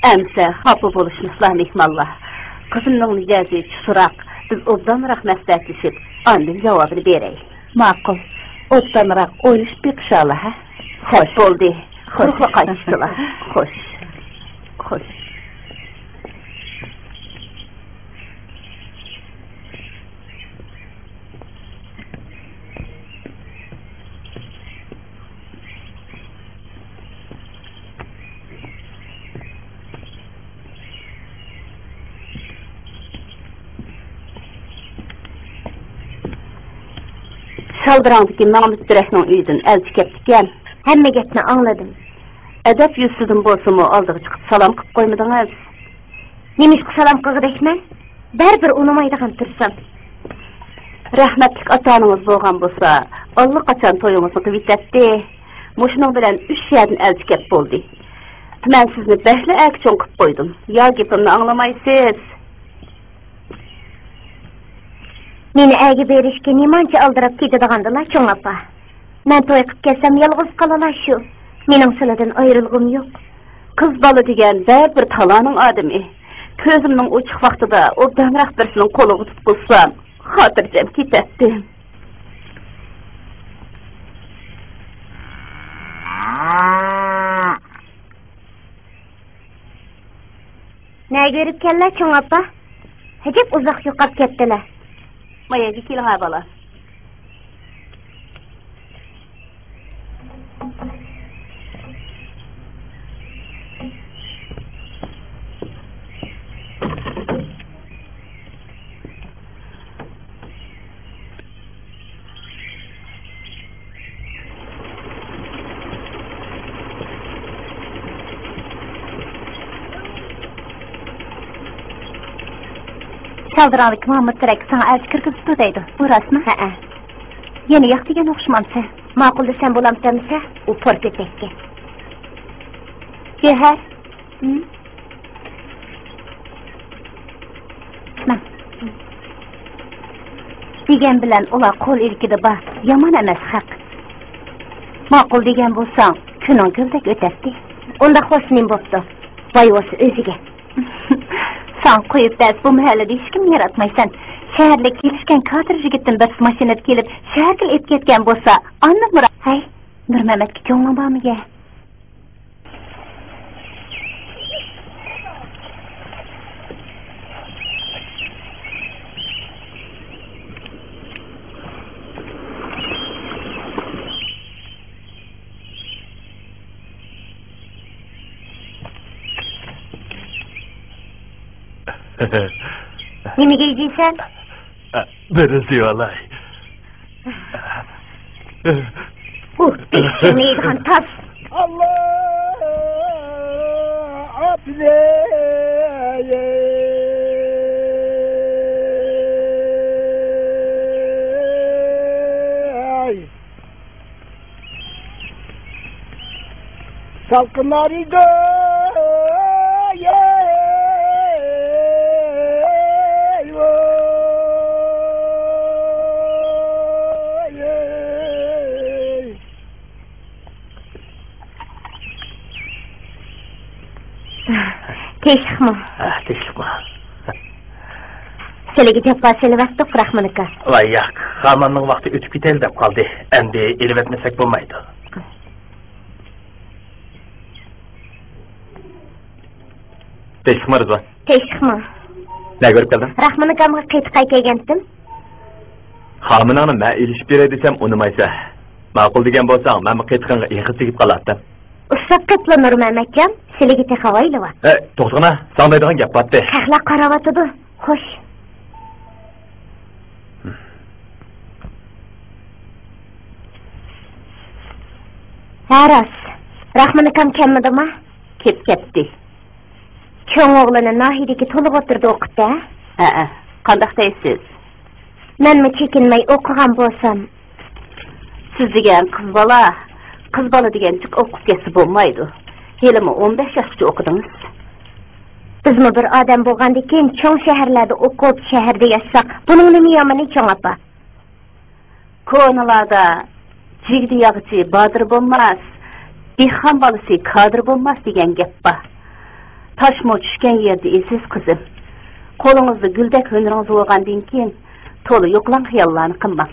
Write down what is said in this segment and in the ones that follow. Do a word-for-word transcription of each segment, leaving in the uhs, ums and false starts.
ئەمسە خاپا بولۇشمىسىلا، مېھمانلار. قىزىمنىڭ مىجەزى چۇسراق، بىز ئوبدانراق مەسلىھەتلىشىپ، ئاندىن جاۋابىنى بېرەي. ماقۇل. ئوبدانراق ئويلىشىپ بېقىشالا، ھە؟ خوش. بولدى. خوش. قۇرۇقلا قايتىشتىلا. خوش. خوش. شالدىراڭدىكى ماڭا مۇتتەرەكنىڭ ئۆيىدىن ئەلچى كەپتىكەن. ھەممە گەپنى ئاڭلىدىم. ئەدەپ يۈزىسىدىن بولسىمۇ ئالدىغا چىقىپ سالام قىلىپ قويمىدىڭىز. نېمىشقا سالام قىلغۇدەكمەن؟ بەرىبىر ئۇنىمايدىغان تۇرسام. رەھمەتلىك ئاتا-ئانىڭىز بولغان بولسا، ئاللىقاچان تويىڭىزنى قىلىۋېتەتتى. مۇشۇنىڭ بىلەن ئۈچ يەردىن ئەلچى كەپ بولدى. مەن سىزنى بەكلا ئەركە چوڭ قىلىپ قويدۇم. يا گېپىمنى ئاڭلىمايسىز؟ مېنى ئەرگە بېرىشكە نېمانچە ئالدىراپ كېتىدىغاندىلا، چوڭ ئاپا. مەن توي قىپ كەتسەم، يالغۇز قالىلا شۇ. مېنىڭ سىلىدىن ئايرىلغۇم يوق. قىز بالا دېگەن بەرىبىر تالانىڭ ئادىمى. كۆزۈمنىڭ ئوچۇق ۋاقتىدا ئوبدانراق بىرسىنىڭ قولىغا تۇتقۇزسام، خاتىرجەم كېتەتتىم. نەگە بېرىپكەنلەر، چوڭ ئاپا؟ ئەجەب ئۇزاق يوقاپ كەتتىلە. ما يەرگە كېلىڭە، بالا. شالدىراڭدىكى مامۇت تېرەك ساڭا ئەلچى كىرگۈزۈپتۇ دەيدۇ. بۇ راستمۇ؟ ھەئە. يەنە ياق دېگەن ئوخشىمامسەن؟ ماقۇل دېسەم بولامتى ئەمىسە؟ ئۇ پور كۆتەككە. گۆھەر. ھىم؟ ماڭ. دېگەن بىلەن ئۇلار قول ئىلكىدە بار، يامان ئەمەس خەق. ماقۇل دېگەن بولساڭ، كۈنۈڭ گۈلدەك ئۆتەتتى. ئۇنداق بولسا نېمە بوپتۇ؟ باي بولسا ئۆزىگە. ساڭا قويۇپ بەرسە بۇ مەھەللىدە ھېچكىمنى ياراتمايسەن. شەھەرلىك كېلىشكەن كاتىر يىگىتتىن بىرسى ماشىنىدا كېلىپ، شەھەرگىلا ئېلىپ كەتكەن بولسا، ئاندىن بۇرا-، ھەي، نۇرمەمەتكە كۆڭلۈڭ بارمىكەن؟ نېمىگە ئىجىيسەن؟ بىرنى سېۋالاي. ئۇھ، بېشىمنى يەيدىغان تاس. ئاللا، ئابلەي. سالقىنلار ئىدى. تىنچلىقمۇ؟ ھە، تىنچلىقمۇ؟ سىلىگە جاپا سېلىۋەتتۇق، راخمان ئاكا. ۋاي ياق، خاماننىڭ ۋاقتى ئۆتۈپ كېتەيلى دەپ قالدى. ئەمدى ئېلىۋەتمىسەك بولمايدۇ. تىنچلىقمۇ، رىزۋان؟ تىنچلىقمۇ؟ نەگە بېرىپ كەلدىڭ؟ راخمان ئاكامغا قېتىقاي كەلگەنتىم. خامىنىڭنى مەن ئېلىشىپ بېرەي دېسەم ئۇنىمايسەن. ماقۇل دېگەن بولساڭ، مەنمۇ قېتىقىڭغا ئېغىز تېگىپ قالاتتىم. ئۇسساپ قېپلا، نۇرمەمەتجان، سىلىگە تېخى ھايلى بار. ئەي، توختىغىنا، ساڭا دەيدىغان گەپ بارتتى. خەقلەر قاراۋاتىدۇ. خوش. ھە، راست. راخمان ئاكام كەلمىدىما؟ كېلىپ كەتتى. چوڭ ئوغلىنى ناھىيىدىكى تولۇق ئوتتۇرىدا ئوقۇتتى، ھە؟ ھەئە، قانداق دەيسىز؟ مەنمۇ چېكىنمەي ئوقۇغان بولسام. سىز دېگەن قىز بالا، قىز بالا دېگەن جىق ئوقۇپ كەتسە بولمايدۇ. ھېلىمۇ ئون بەش ياشقىچە ئوقۇدىڭىز. بىزمۇ بىر ئادەم بولغاندىكىن چوڭ شەھەرلەردە ئوقۇپ، شەھەردە ياشىساق، بۇنىڭ نېمە يامىنى، چوڭ ئاپا؟ كونىلاردا جىگدە ياغىچى بادىر بولماس، دېھقان بالىسى كادىر بولماس دېگەن گەپ بار. تاشمۇ چۈشكەن يەردە ئېزىز، قىزىم. قولىڭىزدا گۈلدەك ھۈنىرىڭىز بولغاندىن كېيىن، تولا يوقىلاڭ خىياللارنى قىلماڭ.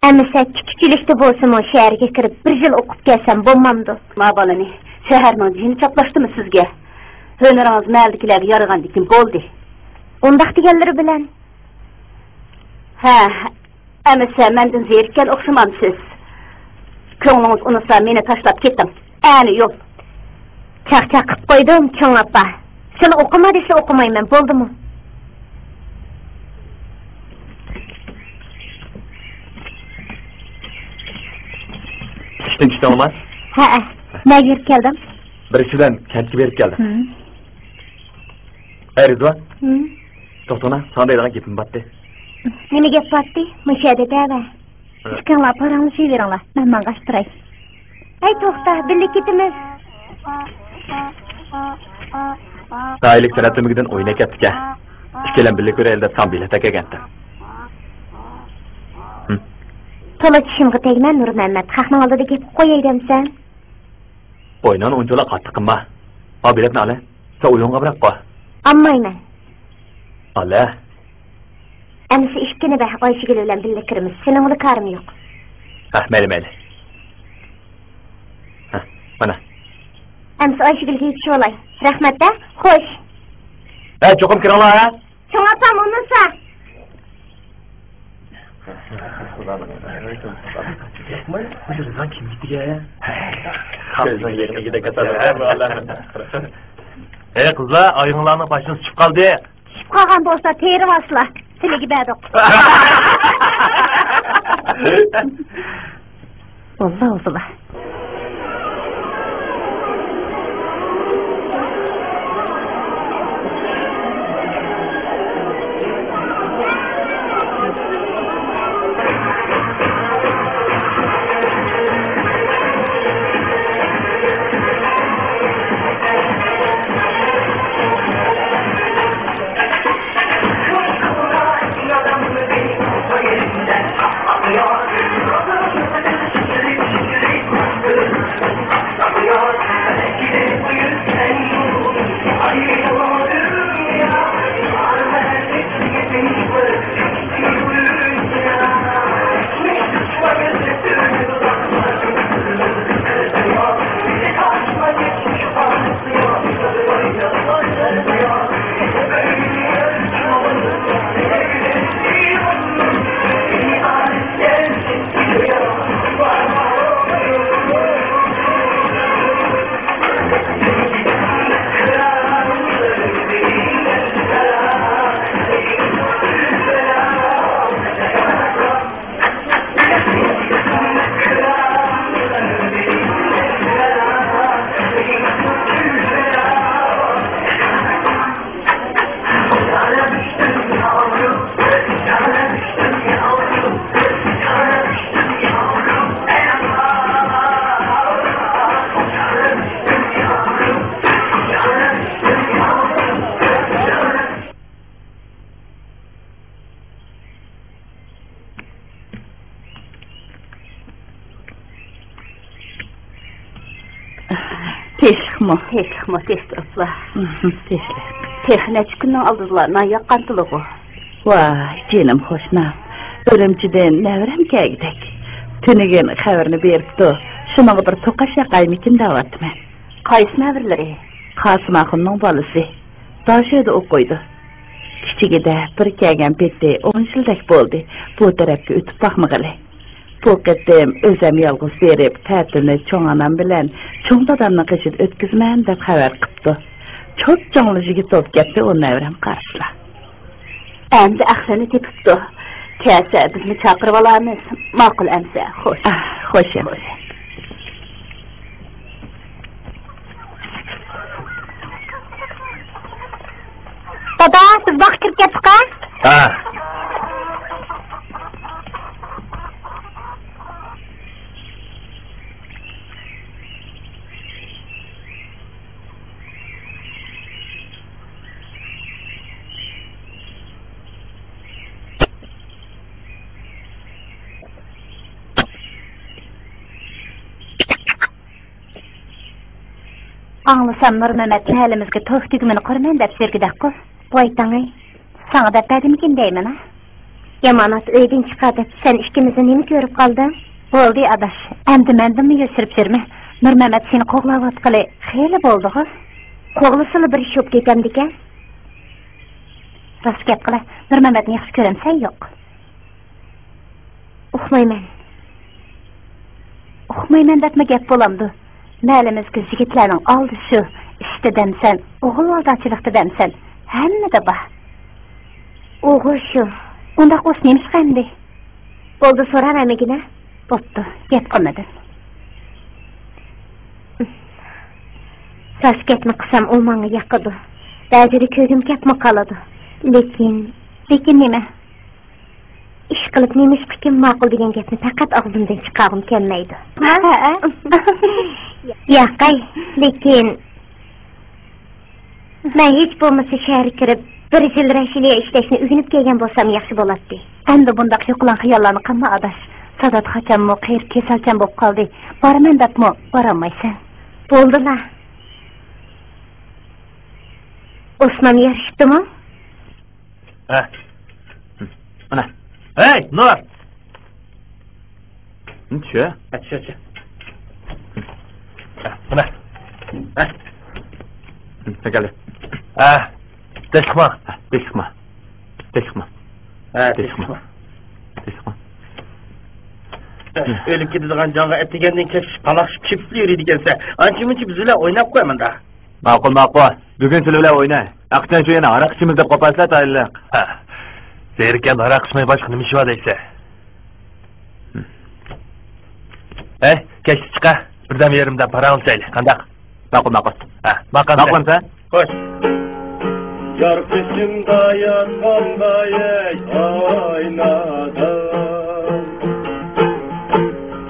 ئەمىسە، كىچىكچىلىكتە بولسىمۇ شەھەرگە كىرىپ بىر يىل ئوقۇپ كەلسەم بولمامدۇ؟ ما بالىنى، شەھەرنىڭ جىنى چاپلاشتىمۇ سىزگە؟ ھۈنىرىڭىز مەھەللىدىكىلەرگە يارىغاندىكىن بولدى. ئۇنداق دېگەنلىرى بىلەن؟ ھە، ئەمىسە مەندىن زېرىككەن ئوخشىمامسىز؟ كۆڭلىڭىز ئۇنىسا مېنى تاشلاپ كېتىڭ. ئەنە يول. چاقچاق قىپ قويدۇم، چوڭ ئاپا. سىلى ئوقۇما دېسە ئوقۇمايمەن، بولدىمۇ؟ چۈشتىن چۈشتىڭلىما؟ ھەئە. نەگە بېرىپ كەلدىڭ؟ بىر ئىش بىلەن كەنتكە بېرىپ كەلدىم. ھىم. ئەي، رىزۋان. ھىم. توختىغىنا، ساڭا دەيدىغان گېپىم بارتتى. نېمە گەپ بارتتى؟ مۇشۇ يەردە دەۋە. ھە. ئىككىڭلار پاراڭلىشىۋېرىڭلار، مەن ماڭغاچ تۇراي. ھەي، توختا، بىللە كېتىمىز. ناھىيەلىك سەنئەت ئۆمىكىدىن ئويۇن ئەكەپتىكەن. ئىككىيلەن بىللە كۆرەيلى دەپ ساڭا بېلەت ئەكەلگەنتىم. ھىم. تولا چىشىمغا تەگمە، نۇرمەممەت. خەقنىڭ ئالدىدا گەپ قىلىپ قوياي دەمسەن؟ ئوينىغىنى ئۇنچىۋالا قاتتىق قىلما. ئا، بېلەتنى ئالە. سەن ئويۇنغا بىراق قوي. ئالمايمەن. ئالە. ئەمىسە ئىشىكنى بەر، ئايشىگۈل بىلەن بىللە كىرىمىز. سېنىڭ بىلەن كارىم يوق. ھە، مەيلى، مەيلى. ھە، مانا. ئەمىسە ئايشىگۈلگە يېتىشىۋالاي. رەھمەت ھە، خوش. ھە، چوقۇم كىرىڭلار ھە. چوڭ ئاپام ئۇنىسا. ئەي قىزلار، ئايىڭلارنىڭ پاشنىسى چۈشۈپ قالدى. چۈشۈپ قالغان بولسا تېرىۋالسىلا، سىلىگە بەردۇق. والله، والله. تىنچلىقمۇ؟ تىنچلىقمۇ، تىنچ تۇرۇپلا. تىنچلىق. تېخى نەچچە كۈننىڭ ئالدىدىلا نان ياققانتىلىغۇ. ۋاي، جېنىم خوشنام. ئۈرۈمچىدىن نەۋرەم كەلگۈدەك. تۈنۈگۈن خەۋىرىنى بېرىپتۇ. شۇنىڭغا بىر توقاچ ياقايمىكىن دەۋاتىمەن. قايسى نەۋرىلىرى؟ قاسىم ئاخۇننىڭ بالىسى. داشۆدە ئوقۇيدۇ. كىچىكىدە بىر كەلگەن پېتى ئون يىلدەك بولدى، بۇ تەرەپكە ئۆتۈپ باقمىغىلى. بۇ قېتىم ئۆزەم يالغۇز بېرىپ، تەتىلنى چوڭ ئانام بىلەن چوڭ دادامنىڭ قېشىدا ئۆتكۈزىمەن دەپ خەۋەر قىپتۇ. چوپچوڭلا يىگىت بولۇپ كەتتى ئۇ نەۋرەم قارىسىلا. ئەمدى ئەقلىنى تېپىپتۇ. كەلسە بىزنى چاقىرىۋالارمىز. ماقۇل ئەمسە، خوش. ئاھ، خوش ئەمسە. دادا، بىز باغقا كىرىپ كەتتۇق ھە؟ ھە. ئاڭلىسام، نۇرمەمەت مەھەللىمىزگە توك تۈگمىنى قۇرىمەن دەپ يۈرگۈدەكقۇ. ۋاي تاڭاي. ساڭا دەپ بەردىمىكىن دەيمەن ھە. يامان ئات ئۆيدىن چىقار دەپ سەن ئىككىمىزنى نېمە كۆرۈپ قالدىڭ؟ بولدى ئاداش، ئەمدى مەندىنمۇ يوشۇرۇپ يۈرمە. نۇرمەمەت سېنى قوغلاۋاتقىلى خېلى بولدىغۇ. قوغلىسىلا بىر ئىش بولۇپ كېتەمدىكەن. راست گەپ قىلە، نۇرمەمەتنى ياخشى كۆرەمسەن يوق؟ ئۇقمايمەن. ئۇقمايمەن دەپمۇ گەپ بولامدۇ؟ مەھەللىمىزدىكى يىگىتلەرنىڭ ئالدى شۇ، ئىشتا دەمسەن، ئوغۇل بالىدارچىلىقتا دەمسەن، ھەممىدە بار. ئوغۇل شۇ. ئۇنداق بولسا نېمىشقا ئەمدى؟ بولدى، سوراۋەرمىگىنە. بوپتۇ، گەپ قىلمىدىم. راست گەپنى قىلسام، ئۇ ماڭا ياقىدۇ. بەزىدە كۆرگۈم كەپمۇ قالىدۇ. لېكىن. لېكىن نېمە؟ ئىش قىلىپ نېمىشقىكىن ماقۇل دېگەن گەپنى پەقەت ئاغزىمدىن چىقارغۇم كەلمەيدۇ. ھە؟ ھە؟ ياقەي، لېكىن مەن ھېچ بولمىسا شەھەرگە كىرىپ، بىر يىل رەشىلىيە ئىشلەشنى ئۆگىنىپ كەلگەن بولسام ياخشى بولاتتى. ئەمدى بۇنداق يوقىلاڭ خىياللارنى قىلما ئاداش. سادات قاچانمۇ قېرىپ كېسەلچان بولۇپ قالدى. بارىمەن دەپمۇ بارالمايسەن. بولدىلا. ئوسمان يارىشىپتىمۇ؟ ھە. مانا. ھەي، نۇر! چۈش. ھە، چۈش، چۈش. ھە، مانا. ھە. سەن كەلدى. ھە. تېز چىقما. ھە، تېز چىقما. تېز چىقما. ھە، تېز تېز چىقما. چىقما. تېز چىقما. ئۆلۈپ كېتىدىغان جانغا ئەتىگەندىن كەچكىچە پالاقشىپ چېپىپلا يۈرىدىكەنسەن. ئانچە-مۇنچە بىز بىلەن ئويناپ قوي مۇندا. ماقۇل، ماقۇل. بۈگۈن سىلەر بىلەن ئويناي. ئەقىچان شۇ يەنە ھاراق ئىچىمىز دەپ قوپايسىلەر تايىنلىق. ھە. زېرىكەن ھاراق ئىچمەي باشقا نېمە ئىشى بار دەيسەن؟ ھەي، كەچتە چىقە. بىردەم يېرىمدە پاراڭلىشايلى. قانداق؟ ماقۇل، ماقۇل. ھە، ماقۇل. ماقۇلمۇسەن؟ خوش. يار قېشىمدا ياتقاندا، ئەي ئاينادا،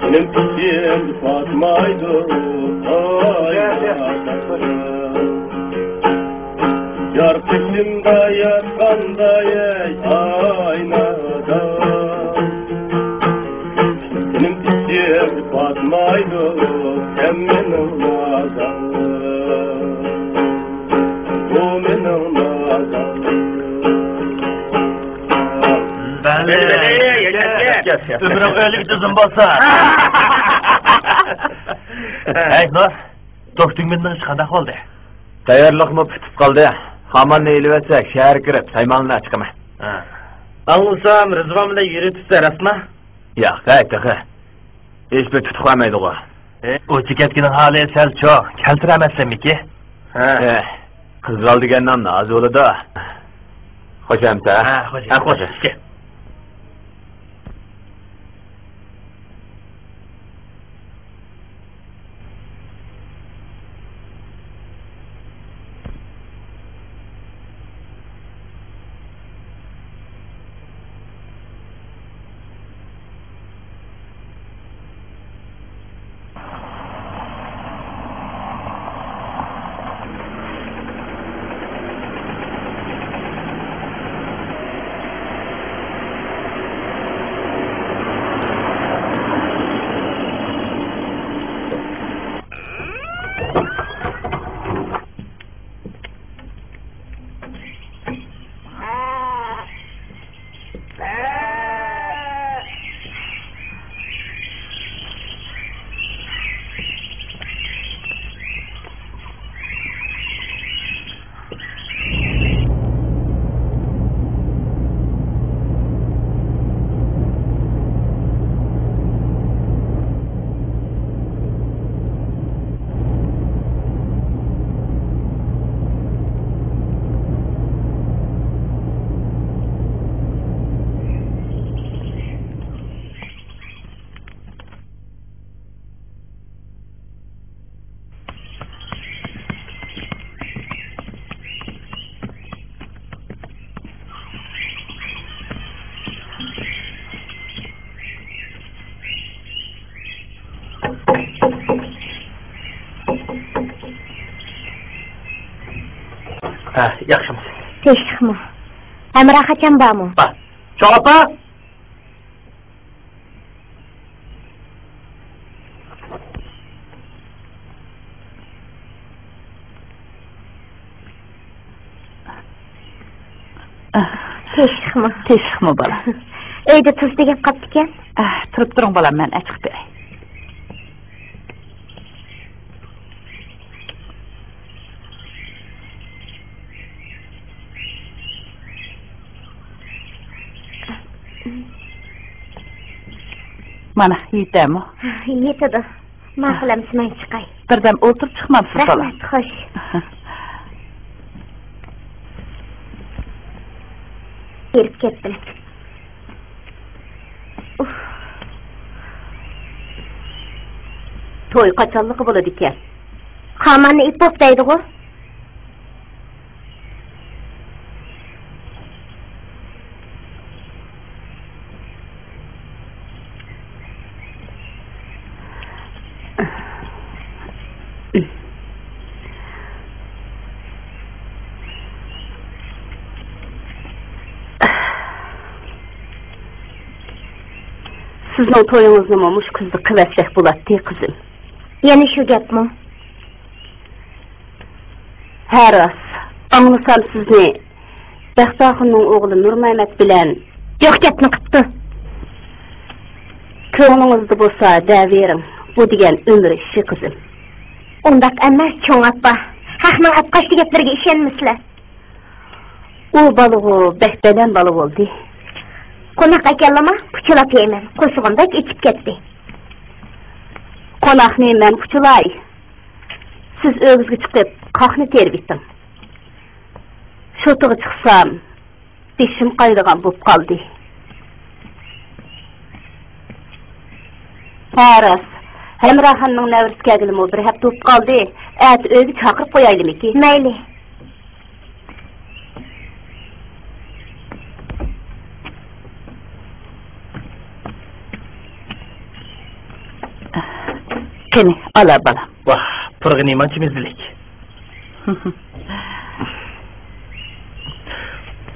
مېنىڭ ئىچىم پاتمايدۇ ئاينادا. يار قېشىمدا ياتقاندا، ئەي ئاينادا، مېنىڭ ئىچىم پاتمايدۇ سەن مېنىڭ نازاڭ. بۇ مېنىڭ نازاڭ. بەلى، بەلى، بەلى، يەتكەن. ئۆمرۈڭ ئۆلۈك ئۇزۇن بولسۇن. ھەي، نۇر، توك تۈگمىنىڭ ئىشى قانداق بولدى؟ تەييارلىقمۇ پۈتۈپ قالدى. خاماننى ئېلىۋەتسەك، شەھەرگە كىرىپ، سايمانلىنىپ چىقىمەن. ھە. ئاڭلىسام، رىزۋان بىلەن يۈرۈۋېتىپسەن، راستمۇ؟ ياق، ھەي، تېخى. ھېچبىر تۇتۇق بەرمەيدىغۇ. ئۇ چېكەتكىنىڭ ھالى سەل چوڭ، كەلتۈرەمەسسەنمىكى؟ ھە. ھە، قىز بالا دېگەن نان نازى بولىدۇ. خوش ئەمىسە؟ ھە، خوش. ھە، خوش. ھە، ياخشىمۇ؟ تىنچلىقمۇ؟ ھەمراھ قاچان بارمۇ؟ بار. چوڭ ئاپا! تېشىقمۇ؟ تېشىقمۇ، بالام؟ ئۆيدە تۇز تۈگەپ قاپتىكەن. ئەھ، تۇرۇپ تۇرۇڭ، بالام، مەن ئەچىقىپ بېرەي. مانا، يېتەمۇ؟ يېتىدۇ. ماقۇل ئەمىسە، مەن چىقاي. بىردەم ئولتۇرۇپ چىقمامسىز، بالام؟ رەھمەت، خوش. ھېرىپ كەتتىم. توي قاچانلىقى بولىدىكەن؟ خاماننى ئېيتىپ بوپتۇ دەيدىغۇ. سىزنىڭ تويىڭىزنىمۇ مۇشۇ كۈزدە قىلىۋەتسەك بولاتتى، قىزىم. يەنە شۇ گەپمۇ؟ ھە، راست. ئاڭلىسام، سىزنى بەخت ئاخۇننىڭ ئوغلى نۇرمەمەت بىلەن يوق گەپنى قىپتۇ. كۆڭلىڭىزدە بولسا دەۋېرىڭ، بۇ دېگەن ئۆمۈر ئىشى، قىزىم. ئۇنداق ئەمەس، چوڭ ئاپا. ھەقنىڭ ئەپقاچتى گەپلىرىگە ئىشەنمىسىلە. ئۇ بالىغۇ بەك بەلەن بالا بولدى. قوناق ئەكەلدىما، پۇچىلاپ يەيمەن. قورسىقىم بەك ئېچىپ كەتتى. قوناقنى مەن پۇچىلاي. سىز ئۆگزىگە چىقىپ، قاقنى تېرىۋېتىڭ. شوتىغا چىقسام، بېشىم قايىدىغان بولۇپ قالدى. ھە، راست. ھەمراخاننىڭ نەۋرىسى كەلگىلىمۇ بىر ھەپتە بولۇپ قالدى. ئەتە ئۆيگە چاقىرىپ قويايلىمىكى؟ مەيلى. قېنى، ئالا، بالام. ۋاھ، پۇرىقى نېمانچە مەززىلىك.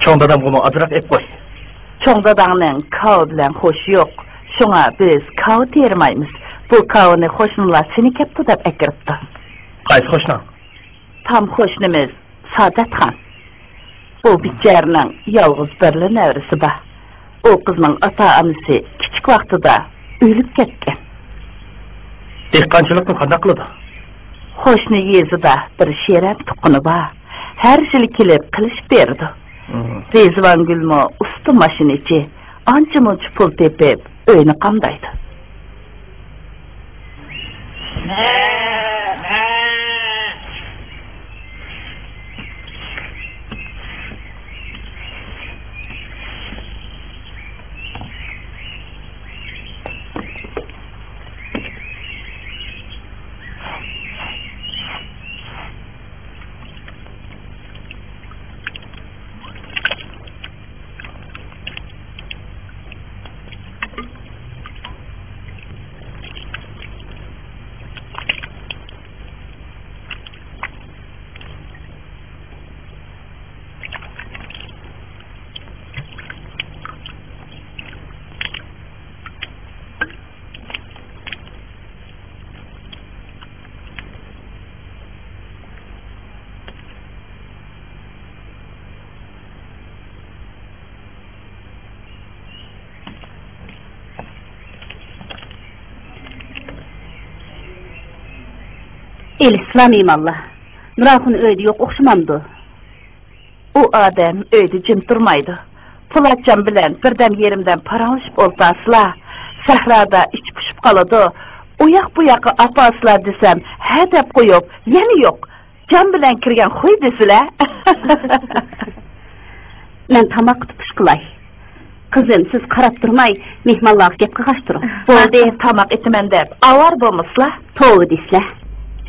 چوڭ دادامغىمۇ ئازراق ئېلىپ قوي. چوڭ داداڭنىڭ كاۋا بىلەن خوشى يوق. شۇڭا بىز كاۋا تېرىمايمىز. بۇ كاۋىنى قوشنىلار سېنى كەپتۇ دەپ ئەكىرىپتۇ. قايسى قوشناڭ؟ تام قوشنىمىز سادەتخان. بۇ بىچارىنىڭ يالغۇز بىرلا نەۋرىسى بار. ئۇ قىزنىڭ ئاتا-ئانىسى كىچىك ۋاقتىدا ئۆلۈپ كەتكەن. دېھقانچىلىقنى قانداق قىلىدۇ؟ قوشنا يېزىدا بىر شېرەن تۇغقىنى بار. ھەر يىلى كېلىپ قىلىشىپ بېرىدۇ. مم. رىزۋانگۈلمۇ ئۇستا ماشىنىچى. ئانچە-مۇنچە پۇل تېپىپ، ئۆينى قامدايدۇ. ئېلىسىلا مېھمانلار. نۇراخۇن ئۆيدە يوق ئوخشىمامدۇ؟ ئۇ ئادەم ئۆيدە جىم تۇرمايدۇ. پولاتجان بىلەن بىردەم يېرىمدەم پاراڭلىشىپ ئولتۇرسىلا، سەھرادا ئىچى پۇشۇپ قالىدۇ. ئۇ ياق بۇ ياققا ئاپارسىلا دېسەم، ھە دەپ قويۇپ، يەنە يوق. جان بىلەن كىرگەن خۇي دېسىلە. مەن تاماققا تۇتۇش قىلاي. قىزىم، سىز قاراپ تۇرماي، مېھمانلارغا گەپ قىلغاچ تۇرۇڭ. بولدى، تاماق ئېتىمەن دەپ ئاۋارە بولمىسىلا. توۋا دېسىلە.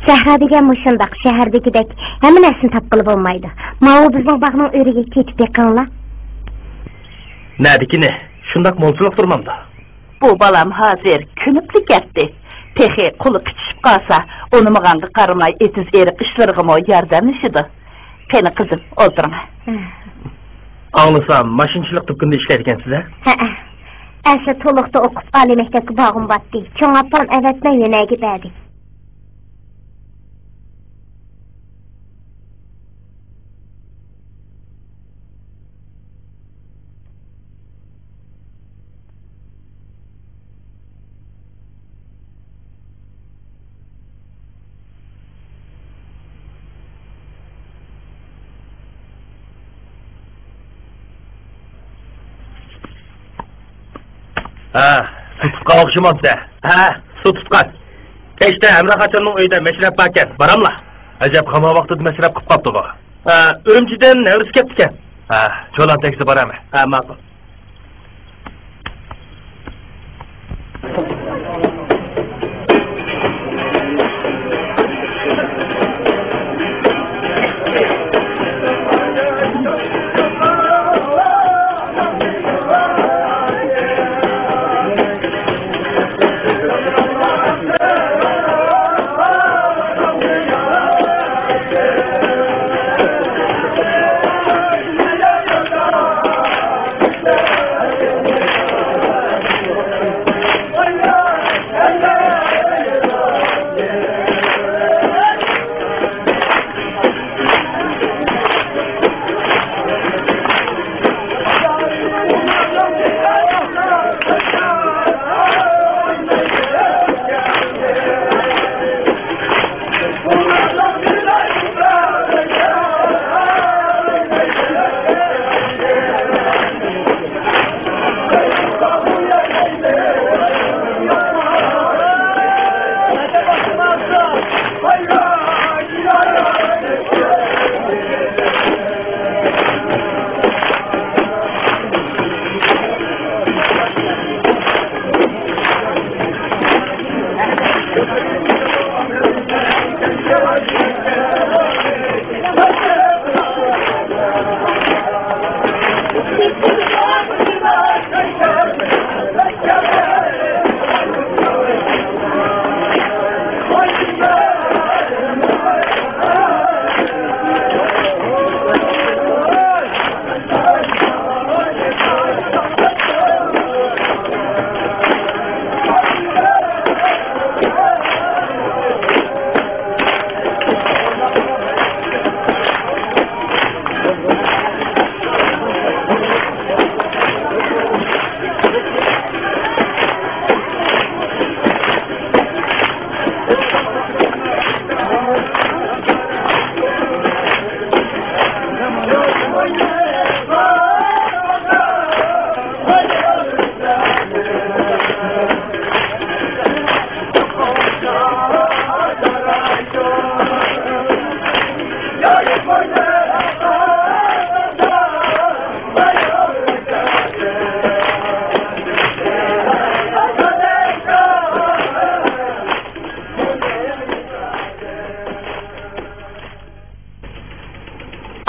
سەھرا دېگەن مۇشۇنداق، شەھەردىكىدەك ھەممە نەرسىنى تاپقىلى بولمايدۇ. ماۋۇ بىزنىڭ باغنىڭ ئۆرۈكىگە كېتىپ بېقىڭلا. نەدىكىنى؟ شۇنداق مولچىلىق تۇرمامدۇ؟ بۇ بالام ھازىر كۆنۈپلا كەتتى. تېخى قولى قىچىشىپ قالسا، ئۇنىمىغانغا قارىماي، ئېتىز-ئېرىق ئىشلىرىغىمۇ ياردەملىشىدۇ. قېنى، قىزىم، ئولتۇرۇڭ. ئاڭلىسام، ماشىنىچىلىق دۇكىنىدا ئىشلەيدىكەنسىز ھە؟ ھەئە. ئەسلى تولۇقتا ئوقۇپ، ئالىي مەكتەپكە بارغۇم بارتتى. چوڭ ئاپام ئەۋەتمەي يۆنەرگە بەردى. ھە، سۇ تۇتقان ئوخشىمامسەن؟ ھە، سۇ تۇتقان. كەچتە ھەمراھ ئاچامنىڭ ئۆيىدە مەشرەپ باركەن، باراملا؟ ئەجەب، خاما ۋاقتىدا مەشرەپ قىلىپ قاپتىغۇ. ھە، ئۈرۈمچىدىن نەۋرىسى كەپتىكەن. ھە، چولان تەكسى بارامەن. ھە، ماقۇل.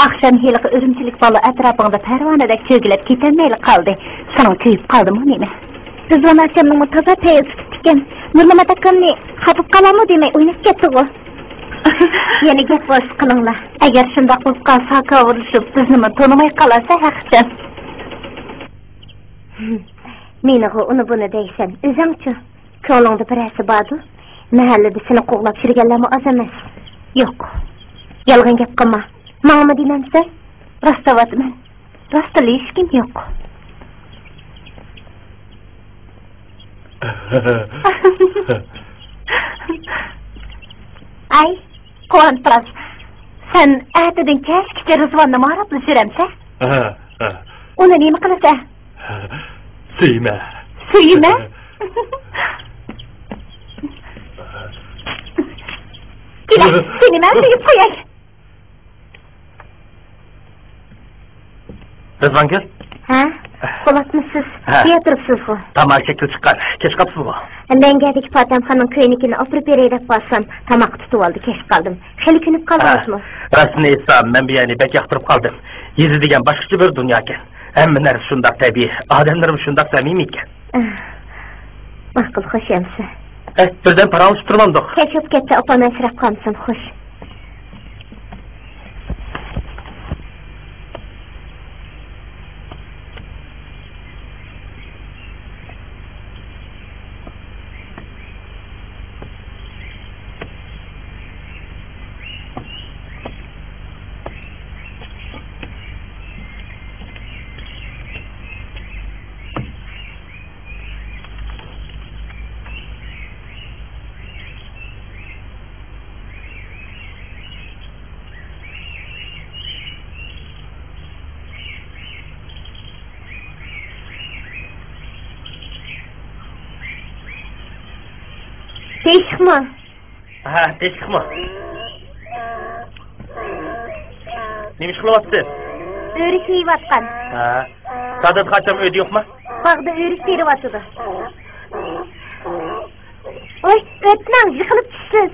ئاخشام ھېلىقى ئۈرۈمچىلىك بالا ئەتراپىڭدا پەرۋانىدەك چۆگىلەپ كېتەلمەيلا قالدى. ساڭا كۆيۈپ قالدىمۇ نېمە؟ رىزۋان ئاكامنىڭمۇ تازا پەيزى تۇتۇپتىكەن. نۇرمەمەت ئاكامنى خاپا قالامۇ دېمەي ئويناپ كەتتىغۇ. يەنە گەپ بولسا قىلىڭلار. ئەگەر شۇنداق بولۇپ قالسا، ھاكاۋۇرلىشىپ، بىزنىمۇ تونۇماي قالارسەن ھەقىچان. مېنىغۇ ئۇنى بۇنى دەيسەن، ئۆزۈڭچۇ؟ كۆڭلۈڭدە بىرەرسى باردۇ؟ مەھەللىدە سېنى قوغلاپ يۈرگەنلەرمۇ ئاز ئەمەس. يوق. يالغان گەپ قىلما. ماڭىمۇ دېمەمسەن؟ راست دەۋاتىمەن. راستلا ھېچكىم يوق. ئەي، قۇۋانتاس، سەن ئەتىدىن كەچكىچە رىزۋاننى ماراپلا يۈرەمسەن؟ ھە، ھە. ئۇنى نېمە قىلىسەن؟ سۆيىمەن. سۆيىمەن؟ كېلە، سېنى مەن سۆيۈپ قوياي. رىزۋانگۈل. ھە؟ بولاتمۇسىز؟ ھە. نېمە تۇرۇپسىزغۇ؟ تاماق شەكلى چىققان. كەچ قاپسىزغۇ؟ مەڭگەدىكى پاتەمخاننىڭ كۆينىكىنى ئاپىرىپ بېرەي دەپ بارسام، تاماققا تۇتۇۋالدى، كەچ قالدىم. خېلى كۆنۈپ قالدىڭىزمۇ؟ ھە. راستىنى ئېيتسام، مەن بۇ يەرنى بەك ياقتۇرۇپ قالدىم. يېزا دېگەن باشقىچە بىر دۇنياكەن. ھەممە نەرسە شۇنداق تەبىئىي، ئادەملىرىمۇ شۇنداق سەمىمىيكەن. ئاھ، ماقۇل، خوش ئەمىسە. ئەي، بىردەم پاراڭلىشىپ تۇرمامدۇق؟ كەچ بولۇپ كەتتى، ئاپام ئەنسىرەپ قالمىسۇن، خوش. تېشىقمۇ؟ ھە، تېشىقمۇ. نېمە ئىش قىلىۋاتىسىز؟ ئۆرۈك يېيىۋاتقان. ھە. سادات خاچام ئۆيدە يوقما؟ باغدا ئۆرۈك تېرىۋاتىدۇ. ۋاي، ئۆتمەڭ، يىقىلىپ چۈشىسىز.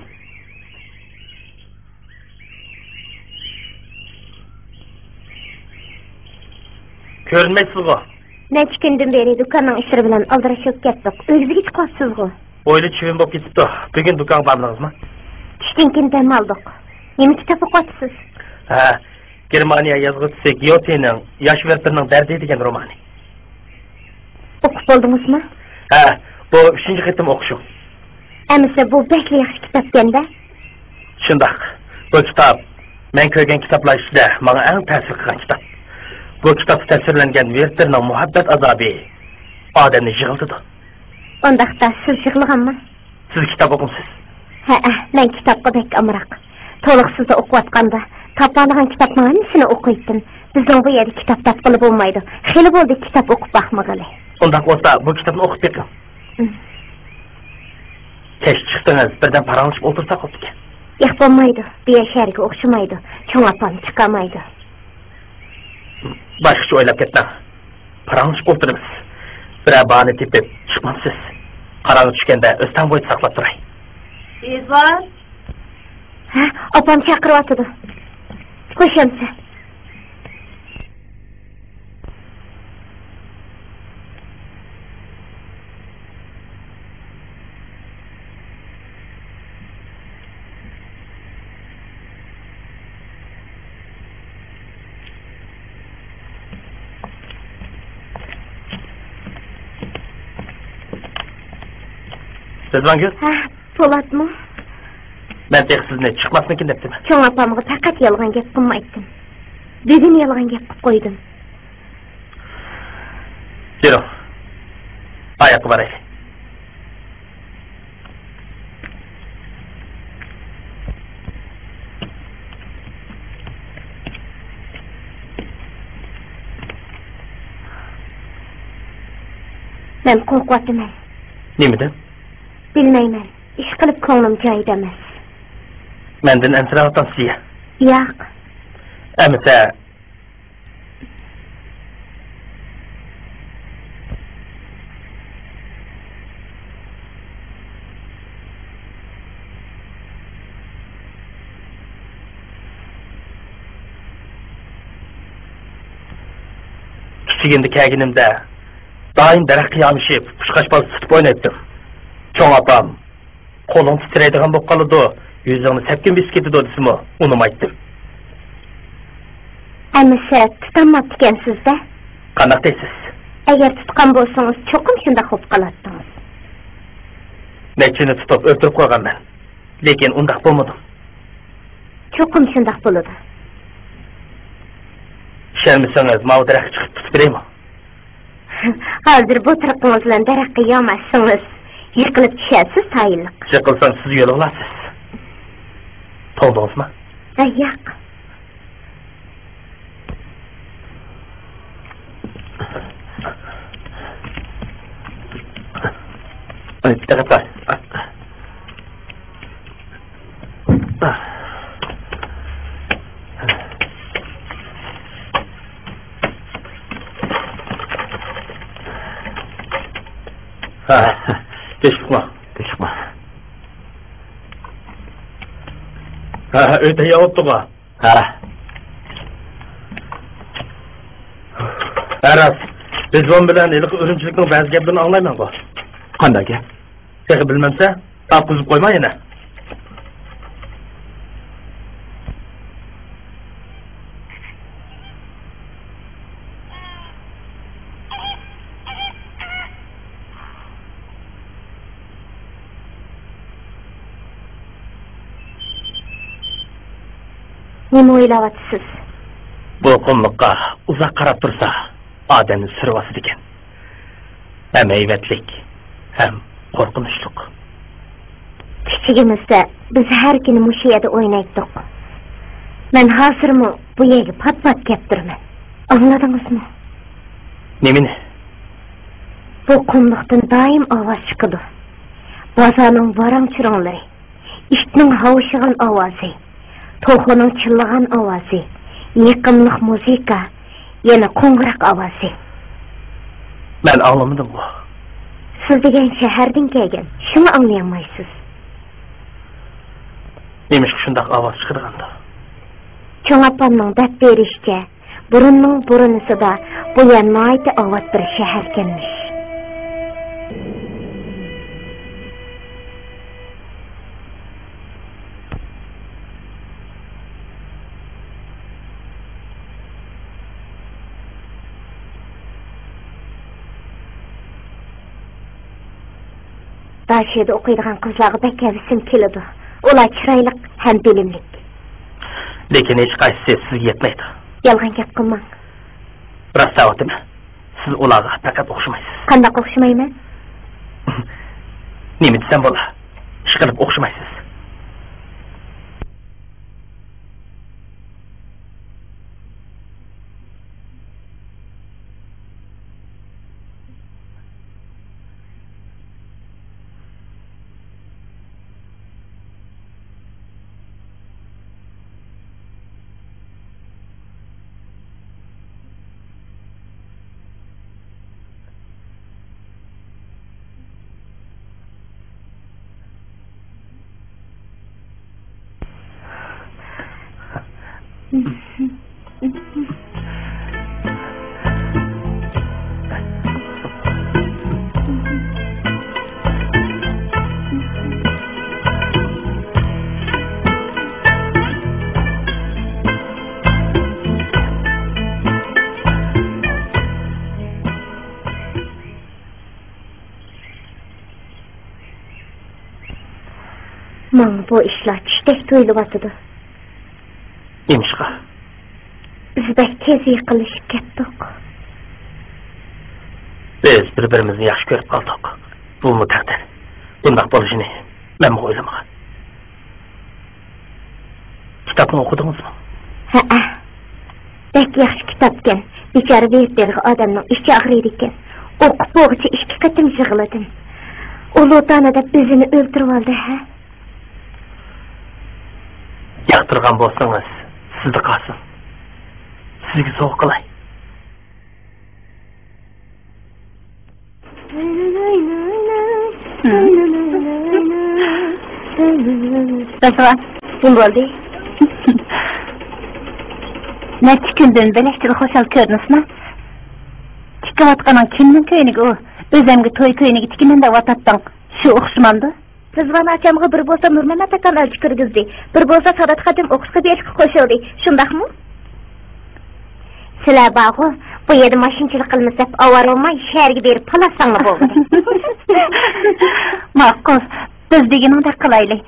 كۆرۈنمەيسىزغۇ؟ نەچچە كۈندىن بېرى دۇكاننىڭ ئىشلىرى بىلەن ئالدىراش بولۇپ كەتتۇق. ئۆگزىگىچە قوپسىزغۇ؟ ھويلا چىۋىن بولۇپ كېتىپتۇ. بۈگۈن دۇكانغا بارمىدىڭىزمۇ؟ چۈشتىن كېيىن دەم ئالدۇق. نېمە كىتاب ئوقۇۋاتىسىز؟ ھە، گېرمانىيە يازغۇچىسى گيوتېنىڭ ياش ۋېرتېرنىڭ دەردى دېگەن رومانى. ئوقۇپ بولدىڭىزمۇ؟ ھە، بۇ ئۈچىنچى قېتىم ئوقۇشۇم. ئەمىسە بۇ بەكلا ياخشى كىتابكەن-دە. شۇنداق. بۇ كىتاب مەن كۆرگەن كىتابلار ئىچىدە ماڭا ئەڭ تەسىر قىلغان كىتاب. بۇ كىتابتا تەسۋىرلەنگەن ۋېرتېرنىڭ مۇھەببەت ئازابى ئادەمنى يىغلىتىدۇ. ئۇنداقتا سىز يىغلىغانمۇ؟ سىز كىتاب ئوقۇمسىز؟ ھەئە، مەن كىتابقا بەك ئامراق. تولۇقسىزدا ئوقۇۋاتقاندا، تاپالىغان كىتابنىڭ ھەممىسىنى ئوقۇيتتىم. بىزنىڭ بۇ يەردە كىتاب تاپقىلى بولمايدۇ. خېلى بولدى كىتاب ئوقۇپ باقمىغىلى. ئۇنداق بولسا، بۇ كىتابنى ئوقۇپ بېقىڭ. ئىم. كەچ چىقسىڭىز، بىردەم پاراڭلىشىپ ئولتۇرساق بوپتىكەن. ياق، بولمايدۇ. بۇ يەر شەھەرگە ئوخشىمايدۇ. چوڭ ئاپام چىقالمايدۇ. باشقىچە ئويلاپ كەتمەڭ. پاراڭلىشىپ ئولتۇرىمىز. بىرەر باھانە تېپىپ چىقمامسىز؟ قاراڭغۇ چۈشكەندە ئۆستەڭ بويىدا ساقلاپ تۇراي. ئىزۋار. ھە، ئاپام چاقىرىۋاتىدۇ. خوش ئەمىسە. رىزۋانگۈل. ھە، پولاتمۇ؟ مەن تېخى سىزنى چىقماسمىكىن دەپتىمەن. چوڭ ئاپامغا پەقەت يالغان گەپ قىلمايتتىم. بۈگۈن يالغان گەپ قىلىپ قويدۇم. يۈرۈڭ. ئاياققا بارايلى. مەن قورقۇۋاتىمەن. نېمىدىن؟ بىلمەيمەن. ئىشقىلىپ كۆڭلۈم جايىدا ئەمەس. مەندىن ئەنسىرەۋاتامسىز يا؟ ياق. ئەمىسە، كىچىكىمدە كەلگىنىمدە دائىم دەرەخكە يامىشىپ، قۇشقاچ بالىسى تۇتۇپ ئوينايتتىم. چوڭ ئاپام، «قولۇڭ تىترەيدىغان بولۇپ قالىدۇ، يۈزۈڭنى سەپكۈن بېسىپ كېتىدۇ» دېسىمۇ، ئۇنىمايتتىم. ئەمىسە تۇتالماپتىكەنسىز-دە؟ قانداق دەيسىز؟ ئەگەر تۇتقان بولسىڭىز، چوقۇم شۇنداق بولۇپ قالاتتىڭىز. نەچچىنى تۇتۇپ ئۆلتۈرۈپ قويغانمەن، لېكىن ئۇنداق بولمىدىم. چوقۇم شۇنداق بولىدۇ. ئىشەنمىسىڭىز، ماۋۇ دەرەخكە چىقىپ تۇتۇپ بېرەيمۇ؟ ھازىر بۇ تۇرقىڭىز بىلەن دەرەخكە ياماشسىڭىز، يىقىلىپ چۈشەرسىز تايىنلىق. يىقىلسام سىز يۆلىۋالارسىز. توڭدىڭىزمۇ؟ ھە، ياق. ئاي، دىققەت قىل. ھە، تىنچلىقمۇ؟ تىنچلىقمۇ؟ ھە، ھە، ئۆي تەييار بوپتۇغۇ؟ ھە. ھە، راست. رىزۋان بىلەن ھېلىقى ئۈرۈمچىلىكنىڭ بەزى گەپلىرىنى ئاڭلايمەنغۇ. قانداق گەپ؟ تېخى بىلمەمسەن؟ تاپقۇزۇپ قويما يەنە. نېمە ئويلاۋاتىسىز؟ بۇ قۇملۇققا ئۇزاق قاراپ تۇرسا، ئادەمنى سۈرۈۋاسىدىكەن. ھەم ھەيۋەتلىك، ھەم قورقۇنچلۇق. كىچىكىمىزدە بىز ھەر كۈنى مۇشۇ يەردە ئوينايتتۇق. مەن ھازىرمۇ بۇ يەرگە پات-پات كەپ تۇرىمەن. ئاڭلىدىڭىزمۇ؟ نېمىنى؟ بۇ قۇملۇقتىن دائىم ئاۋاز چىقىدۇ. بازارنىڭ ۋاراڭ-چۇرۇڭلىرى، ئىتنىڭ ھاۋشىغان ئاۋازى، توخۇنىڭ چىللىغان ئاۋازى، يېقىملىق مۇزىكا، يەنە قوڭغۇراق ئاۋازى. مەن ئاڭلىمىدىمغۇ؟ سىز دېگەن شەھەردىن كەلگەن، شۇڭا ئاڭلىيالمايسىز. نېمىشقا شۇنداق ئاۋاز چىقىدىغاندۇ؟ چوڭ ئاپامنىڭ دەپ بېرىشىچە، بۇرۇننىڭ بۇرۇنىسىدا بۇ يەر ناھايىتى ئاۋات بىر شەھەركەنمىش. داشۆدە ئوقۇيدىغان قىزلارغا بەك ھەۋىسىم كېلىدۇ. ئۇلار چىرايلىق ھەم بىلىملىك. لېكىن ھېچقايسىسى سىزگە يەتمەيدۇ. يالغان گەپ قىلماڭ. راست دەۋاتىمەن. سىز ئۇلارغا پەقەت ئوخشىمايسىز. قانداق ئوخشىمايمەن؟ نېمە دېسەم بولا؟ ئىشقىلىپ ئوخشىمايسىز. ماڭا بۇ ئىشلار چۈشتەك تۇيۇلۇۋاتىدۇ. نېمىشقا؟ بىز بەك تېز يېقىنلىشىپ كەتتۇق. بىز بىر-بىرىمىزنى ياخشى كۆرۈپ قالدۇق. بۇمۇ تەقدىر. بۇنداق بولۇشىنى مەنمۇ ئويلىمىغان. كىتابنى ئوقۇدىڭىزمۇ؟ ھەئە. بەك ياخشى كىتابكەن. بىچارە ۋىرتېرغا ئادەمنىڭ ئىچى ئاغرىيدىكەن. ئوقۇپ بولغۇچە ئىككى قېتىم يىغلىدىم. ئۇ لوتانا دەپ ئۆزىنى ئۆلتۈرۈۋالدى، ھە؟ ياقتۇرغان بولسىڭىز، سىزدە قالسۇن. سىزگە سوۋغا قىلاي. رەزۋان، نېمە بولدى؟ نەچچە كۈندىن بۆلەكچىلا خۇشال كۆرۈنىسىنا؟ تىكىۋاتقىنىڭ كىمنىڭ كۆينىكى ئۇ؟ ئۆزەمگە توي كۆينىكى تىكىمەن دەۋاتاتتىڭ. شۇ ئوخشىمامدۇ؟ رىزۋان ئاچامغا بىر بولسا نۇرمەمەت ئاكام ئەلچى كىرگۈزدى، بىر بولسا سادات خادىم ئوقۇشقا بېرىشقا قوشۇلدى. شۇنداقمۇ؟ سىلەر بارغۇ، بۇ يەردە ماشىنىچىلىق قىلىمىز دەپ ئاۋارە بولماي، شەھەرگە بېرىپ پالاشساڭلار بولغۇدەك. ماقۇل، بىز دېگىنىڭدەك قىلايلى.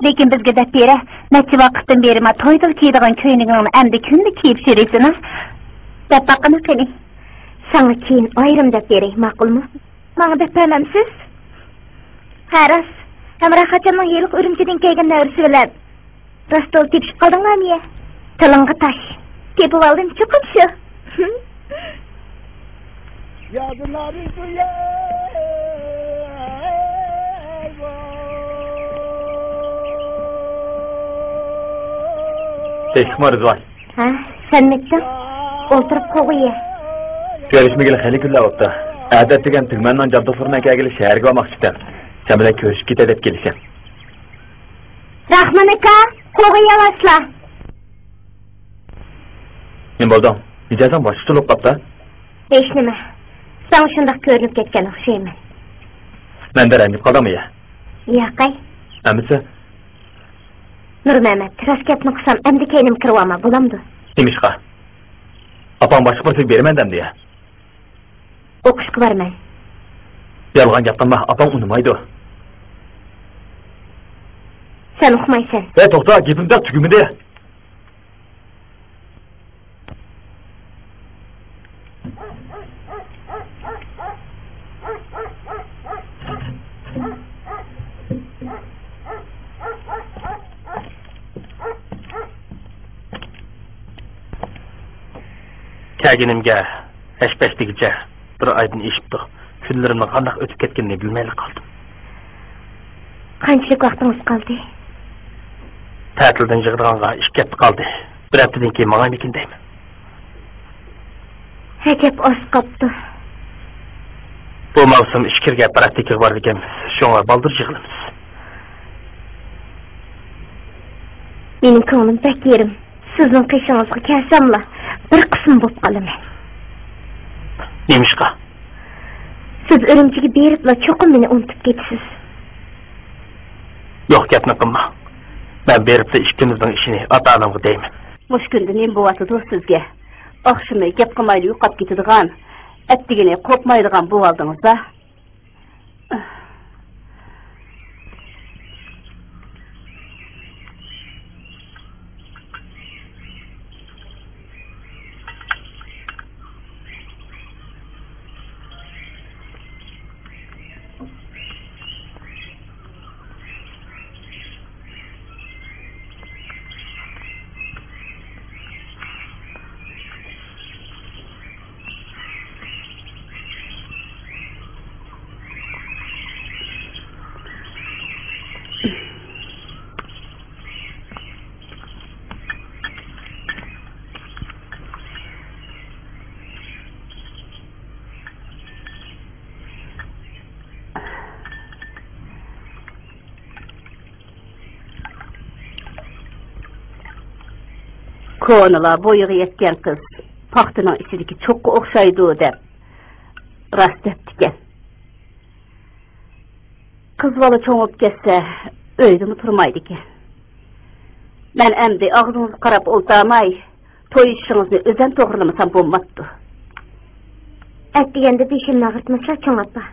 لېكىن بىزگە دەپ بېرە، نەچچە ۋاقىتتىن بېرى ما تويدىلا كىيىدىغان كۆينىكىڭنى ئەمدى كۈندە كىيىپ يۈرىسىنا. دەپ باققىنا قېنى. ساڭا كېيىن ئايرىم دەپ بېرەي، ماقۇلمۇ؟ ماڭا دەپ بەرمەمسىز؟ ھە، راست. ھەمراھ ئاچامنىڭ ھېلىقى ئۈرۈمچىدىن كەلگەن نەۋرىسى بىلەن. راستلا تېپىشىپ قالدىڭلارمۇ يە؟ تىلىڭغا تاش. تېپىۋالدىم، چوقۇم شۇ. تىنچلىقمۇ، رىزۋان؟ ھە، سەنمىتتىڭ؟ ئولتۇرۇپ قوغۇيە. كۆرۈشمىگىلى خېلى كۈنلەر بوپتۇ. ئەتە ئەتىگەن تۈگمەننىڭ جابدۇقلىرىنى ئەكەلگىلى شەھەرگە بارماقچىكەن. سەن بىلەن كۆرۈشۈپ كېتەي دەپ كېلىشىم. راخمان ئاكا، قوغۇياۋاتلا. نېمە بولدۇڭ؟ مىجەزىڭ باشقىچە بولۇپ قاپتۇ. ھېچنېمە. ساڭا شۇنداق كۆرۈنۈپ كەتكەن ئوخشايمەن. مەندىن رەنجىپ قالدىڭمۇ يا؟ ياقەي. ئەمىسە؟ نۇرمەمەت، راست گەپنى قىلسام، ئەمدى كەينىمگە كىرىۋالما، بولامدۇ؟ نېمىشقا؟ ئاپاڭ باشقا بىرسىگە بېرىمەن دەمدى يا؟ ئوقۇشقا بارىمەن. يالغان گەپ قىلما، ئاپاڭ ئۇنىمايدۇ. سەن ئۇقمايسەن. ھەي، توختا، گېپىم تېخى تۈگىمىدى. كەلگىنىمگە ھەش-پەش دېگۈچە بىر ئايدىن ئېشىپتۇ. كۈنلىرىمنىڭ قانداق ئۆتۈپ كەتكىنىنى بىلمەيلا قالدىم. قانچىلىك ۋاقتىڭىز قالدى؟ تەتىلدىن يىغىدىغانغا ئىككى ھەپتە قالدى. بىر ھەپتىدىن كېيىن ماڭايمىكىن دەيمەن. ئەجەب ئاز قاپتۇ. بۇ ماۋسۇم ئىچكىرىگە پراكتىكىغا بارىدىكەنمىز، شۇڭا بالدۇر يىغىلىمىز. مېنىڭ كۆڭلۈم بەك يېرىم. سىزنىڭ قېشىڭىزغا كەلسەملا، بىر قىسىم بولۇپ قالىمەن. نېمىشقا؟ سىز ئۈرۈمچىگە بېرىپلا چوقۇم مېنى ئۇنتۇپ كېتىسىز. يوق گەپنى قىلما. مەن بېرىپلا ئىككىمىزنىڭ ئىشىنى ئاتا-ئانامغا دەيمەن. مۇشۇ كۈندە نېمە بولۇۋاتىدۇ سىزگە؟ ئاخشىمى گەپ قىلمايلا يوقاپ كېتىدىغان، ئەتىگىنى قورقمايدىغان بولۇۋالدىڭىز-دە. كونىلار بويىغا يەتكەن قىز پاختىنىڭ ئىچىدىكى چوققا ئوخشايدۇ دەپ راست دەپتىكەن. قىز بالا چوڭ بولۇپ كەتسە، ئۆيدىمۇ تۇرمايدىكەن. مەن ئەمدى ئاغزىڭىزغا قاراپ ئولتۇرماي، توي ئىشىڭىزنى ئۆزەم توغرىلىمىسام بولماپتۇ. ئەتىگەندە بېشىمنى ئاغرىتمىسىلا، چوڭ ئاپا.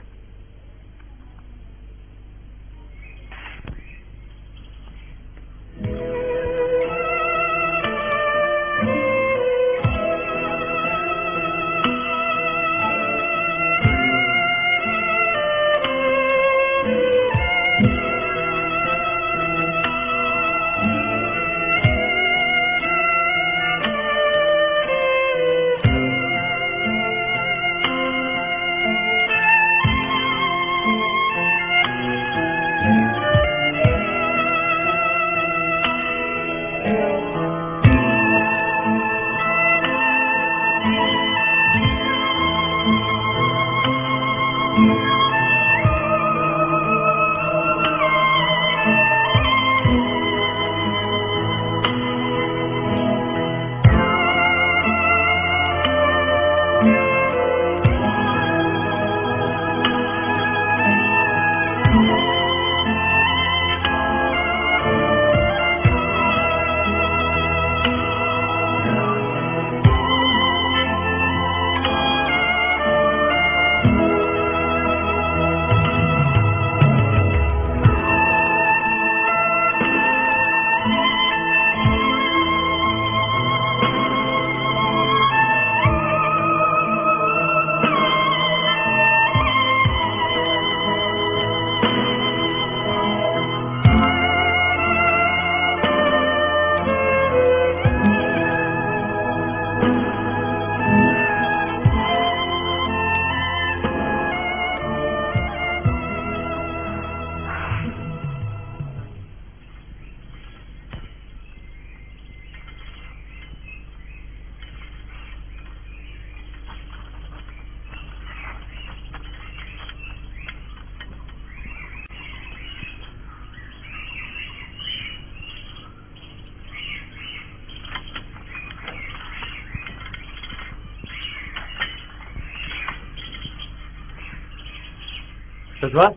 رىزۋان؟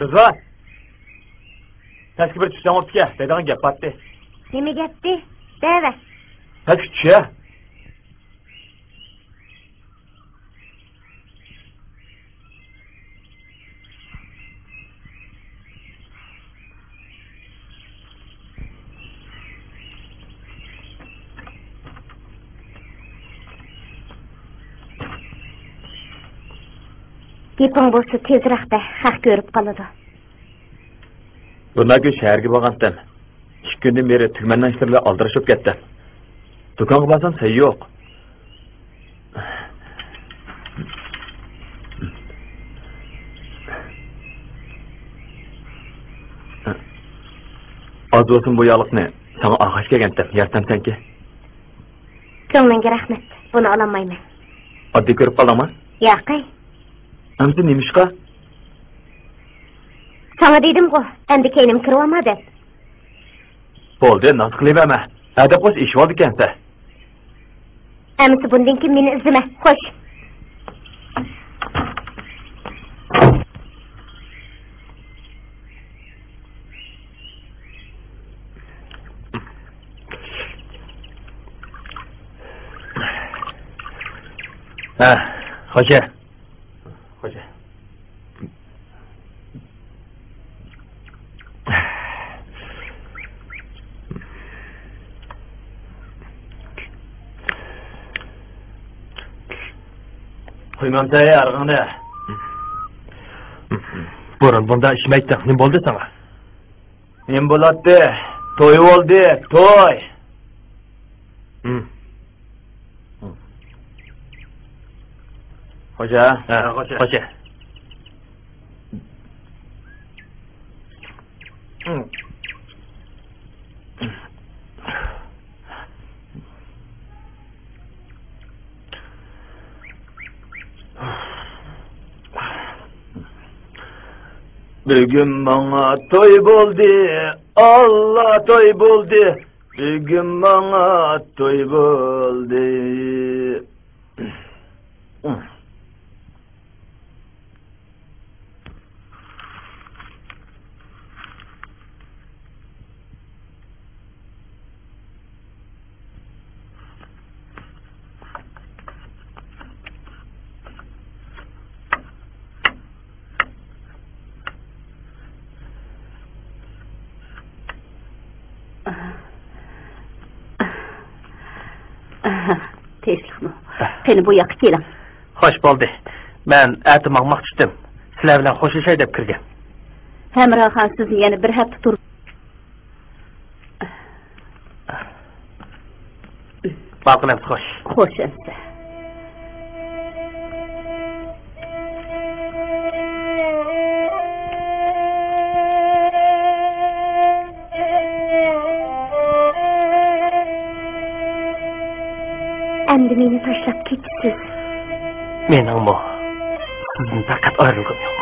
رىزۋان! پەسكە بىر چۈشسەڭ بوپتىكەن، دەيدىغان گەپ بارتتى. نېمە گەپتى؟ دەۋە. پەسكە چۈش. گېپىڭ بولسا تېزرەك دە، خەق كۆرۈپ قالىدۇ. بۇنداق كۈن شەھەرگە بارغانتىم. ئىككى كۈندىن بېرى تۈگمەننىڭ ئىشلىرى بىلەن ئالدىراش بولۇپ كەتتىم. دۇكانغا بارسام سەي يوق. ئاز بولسۇن بۇ ياغلىقنى ساڭا ئالغاچ كەلگەنتىم، يارىتامسەنكى؟ كۆڭلۈڭگە رەھمەت، بۇنى ئالالمايمەن. ئاددىي كۆرۈپ قالدىڭمۇ؟ ياقەي. ئەمدى نېمىشقا؟ ساڭا دېدىمغۇ، ئەمدى كەينىمگە كىرىۋالما دەپ. بولدى، ناز قىلىۋەرمە. ھەدەپ قوش ئېشىۋالىدىكەنسەن. ئەمىسە بۇندىن كېيىن مېنى ئىزدىمە. خوش. ھە، خوجا. خوجا. قۇيمامسەن ئارىغىڭنى. بۇرۇن بۇنداق ئىچمەيتتىڭ. نېمە بولدى ساڭا؟ نېمە بولاتتى؟ توي بولدى، توي! ھىم. خوجا. ھە، خوجا. خوجا. بۈگۈن ماڭا توي بولدى، ئاللا توي بولدى. بۈگۈن ماڭا توي بولدى. تىنچلىقمۇ؟ قېنى، بۇ ياققا كېلىڭ. خوش بولدى. مەن ئەتە ماڭماقچى ئىدىم. سىلەر بىلەن خوشلىشاي دەپ كىرگەن. ھەمراخان سىزنى يەنە بىر ھەپتە تۇر. باقىمىز خوش. خوش ئەمىسە. ئەمدى مېنى تاشلاپ كېتىسىز. مېنىڭمۇ سىزدىن پەقەت ئايرىلغۇم يوق.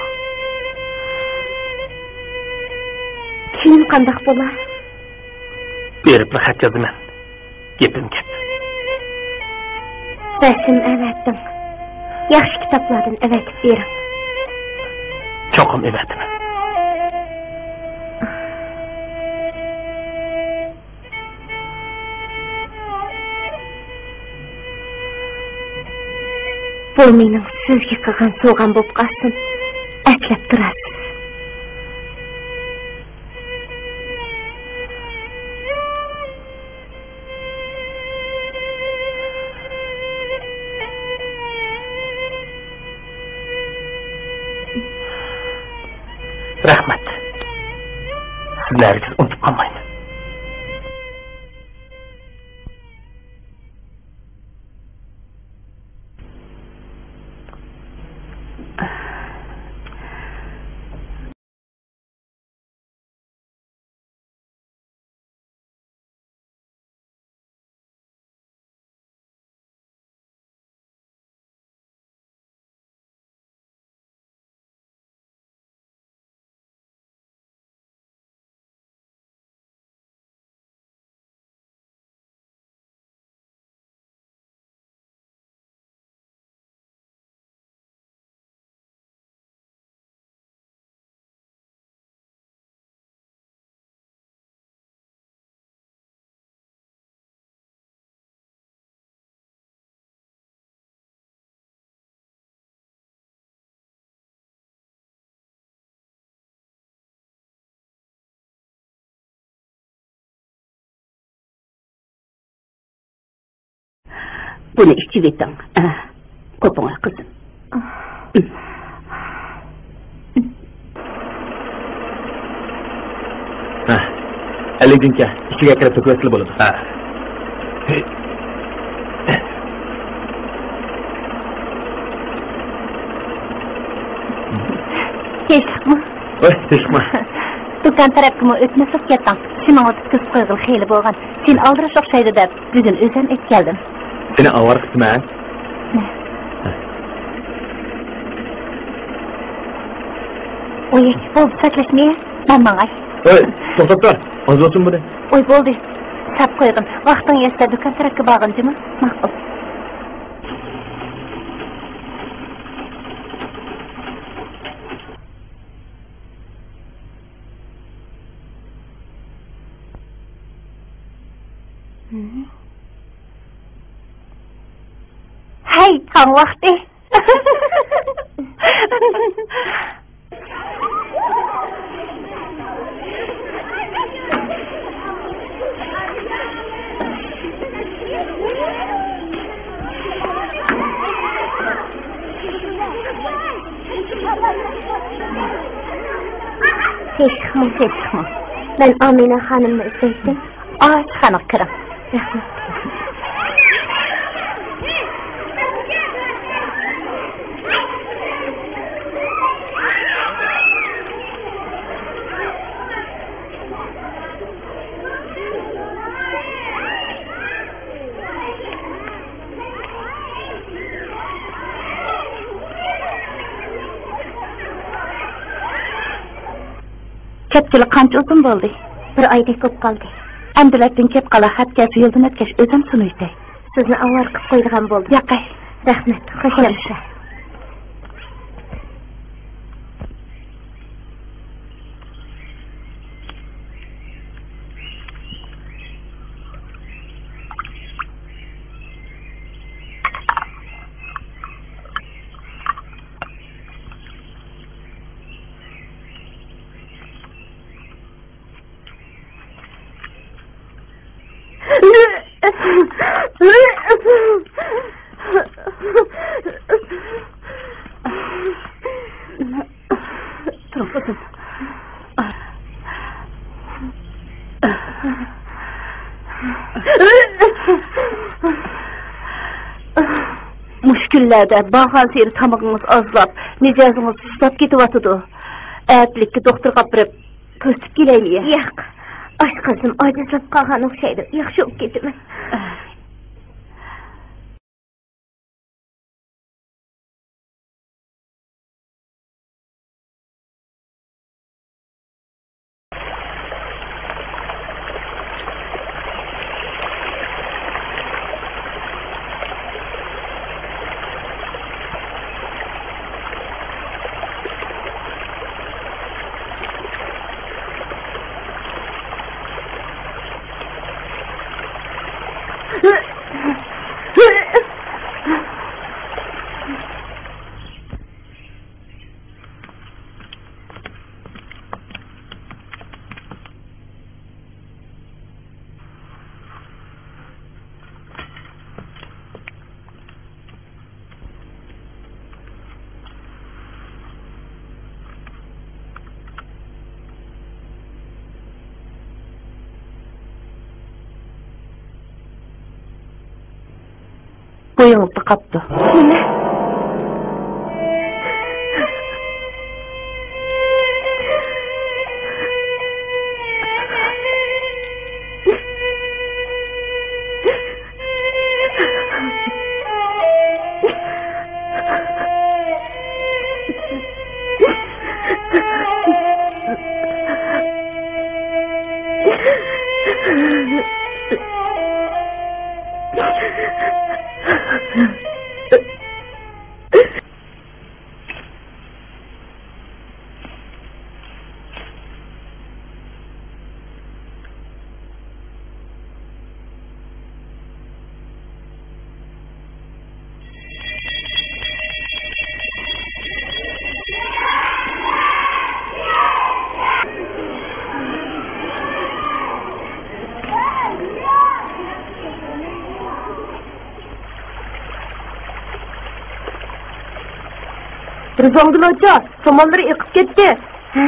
كېيىن قانداق بولار؟ بېرىپلا خەت يازىمەن. گېپىم گەپ. رەسىم ئەۋەتتىڭ. ياخشى كىتابلاردىن ئەۋەتىپ بېرىڭ. چوقۇم ئەۋەتىمەن. بۇ مېنىڭ سىزگە قىلغان سوۋغام بولۇپ قالسۇن. ئەسلەپ تۇرارسىز. رەھمەت. سىزنى ھەرگىز ئۇنتۇپ قالمايمەن. بۇنى ئىچىۋېتىڭ. ئە، قوپۇڭا، قىزىم. ھە. ھەلىگىنچە ئىچىگە كىرىپ تۆكۈۋەتسىلا بولىدۇ. ھە. تىنچلىقمۇ؟ ۋاي، تىنچلىقمۇ؟ دۇكان تەرەپكىمۇ ئۆتمەسلىك كەتتىڭ. ماڭا تۇتقۇزۇپ قويغىلى خېلى بولغان. سېنى ئالدىراش ئوخشايدۇ دەپ، بۈگۈن ئۆزۈم ئېيتىپ كەلدىم. سېنى ئاۋارە قىپتىمەن. ئۇي، بولدى، سۆزلەشمەي. مەن ماڭاي. ئۆي، توختاپ تۇر. ئاز بولسۇن بۇنى. ئۇي، بولدى. ساپ قويغىن. ۋاقتىڭ يەتسە، دۇكان تەرەپكە بارغىن جۇمۇ. ماقۇل. ھەي، تاڭ ۋاقتى! تېز چىقماڭ، تېز چىقماڭ. مەن ئامىنە خانىمنى ئىزدەيتتىم. ئاشخانىغا كىرىڭ. رەھمەت. كەتكىلى قانچە ئۇزۇن بولدى؟ بىر ئايدەك بولۇپ قالدى. ئەمدىلەتتىن كەپ قالا، خەت كەلسە يولدىن ئۆتكەچ ئۆزۈم سۇنۇۋېتەي. سىزنى ئاۋارە قىلىپ قويىدىغان بولدۇم. ياقەي. رەھمەت. خوش كەپسىلەر. تۇرۇڭ، قىزىم. مۇشۇ كۈنلەردە بارغانسېرى تامىقىڭىز ئازلاپ، مىجەزىڭىز سۇسلاپ كېتىۋاتىدۇ. ئەتىلىككە دوختۇرغا ئاپىرىپ كۆرسىتىپ كېلەيلى. ياق، ئاشقازىنىم ئاجىزلاپ قالغان ئوخشايدۇ. ياخشى بولۇپ كېتىمەن. بويىڭىزدا قاپتۇ. نېمە؟ بىر زوڭگىلوچا، سامانلىرى ئېقىپ كەتتى. ھە؟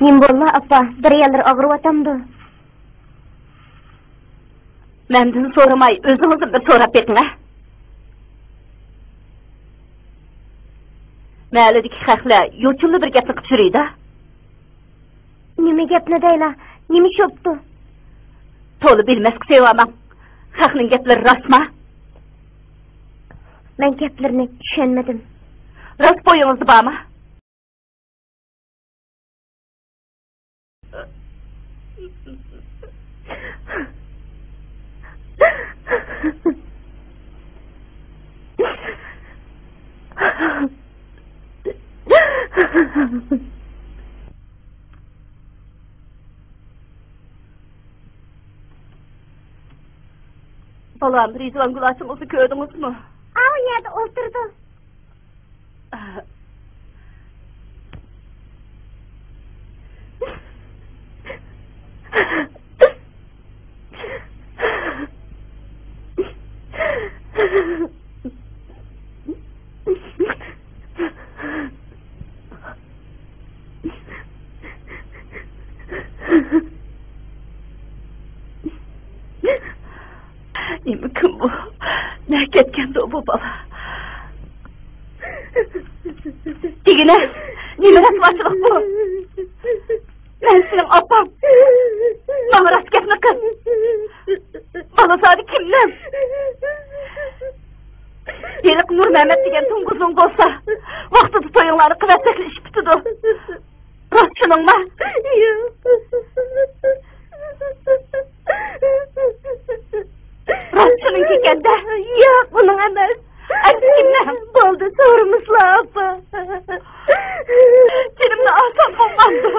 نېمە بولدى، ئاپا؟ بىر يەرلىرى ئاغرىۋاتامدۇ؟ مەندىن سورىماي، ئۆزىڭىزدىن بىر سوراپ بېقىڭ، ھە؟ مەھەللىدىكى خەقلەر يوچۇنلا بىر گەپنى قىلىپ يۈرىدۇ. نېمە گەپنى دەيلا؟ نېمە ئىش بوپتۇ؟ تولا بىلمەسكە سېلىۋالماڭ. خەقنىڭ گەپلىرى راستما؟ مەن گەپلىرىنى چۈشەنمىدىم. راست بويىڭىزدا بارما؟ بالام، رىزۋانگۈل ئاچىڭىزنى كۆردىڭىزمۇ؟ ئاۋۇ يەردە ئولتۇرىدۇ. نېمە كۈن بۇ؟ نەگە كەتكەندۇ بۇ بالا؟ دېگىنە، نېمە رەسۋاچىلىق بۇ؟ مەن سېنىڭ ئاپاڭ. ماڭا راست گەپنى قىل. بالا زادى كىمنىڭ؟ ھېلىقى نۇرمەمەت دېگەن توڭگۇزنىڭ بولسا، ۋاقتىدا تويۇڭلارنى قىلىۋەتسەكلا ئىش پۈتىدۇ. راست شۇنىڭما؟ ياق. راست شۇنىڭكى ئىكەن-دە. ياق، ئۇنىڭ ئەمەس. ئەمدى كىمنىڭ؟ بولدى، سورىمىسىلا، ئاپا. جېنىمنى ئالسام بولمامدۇ؟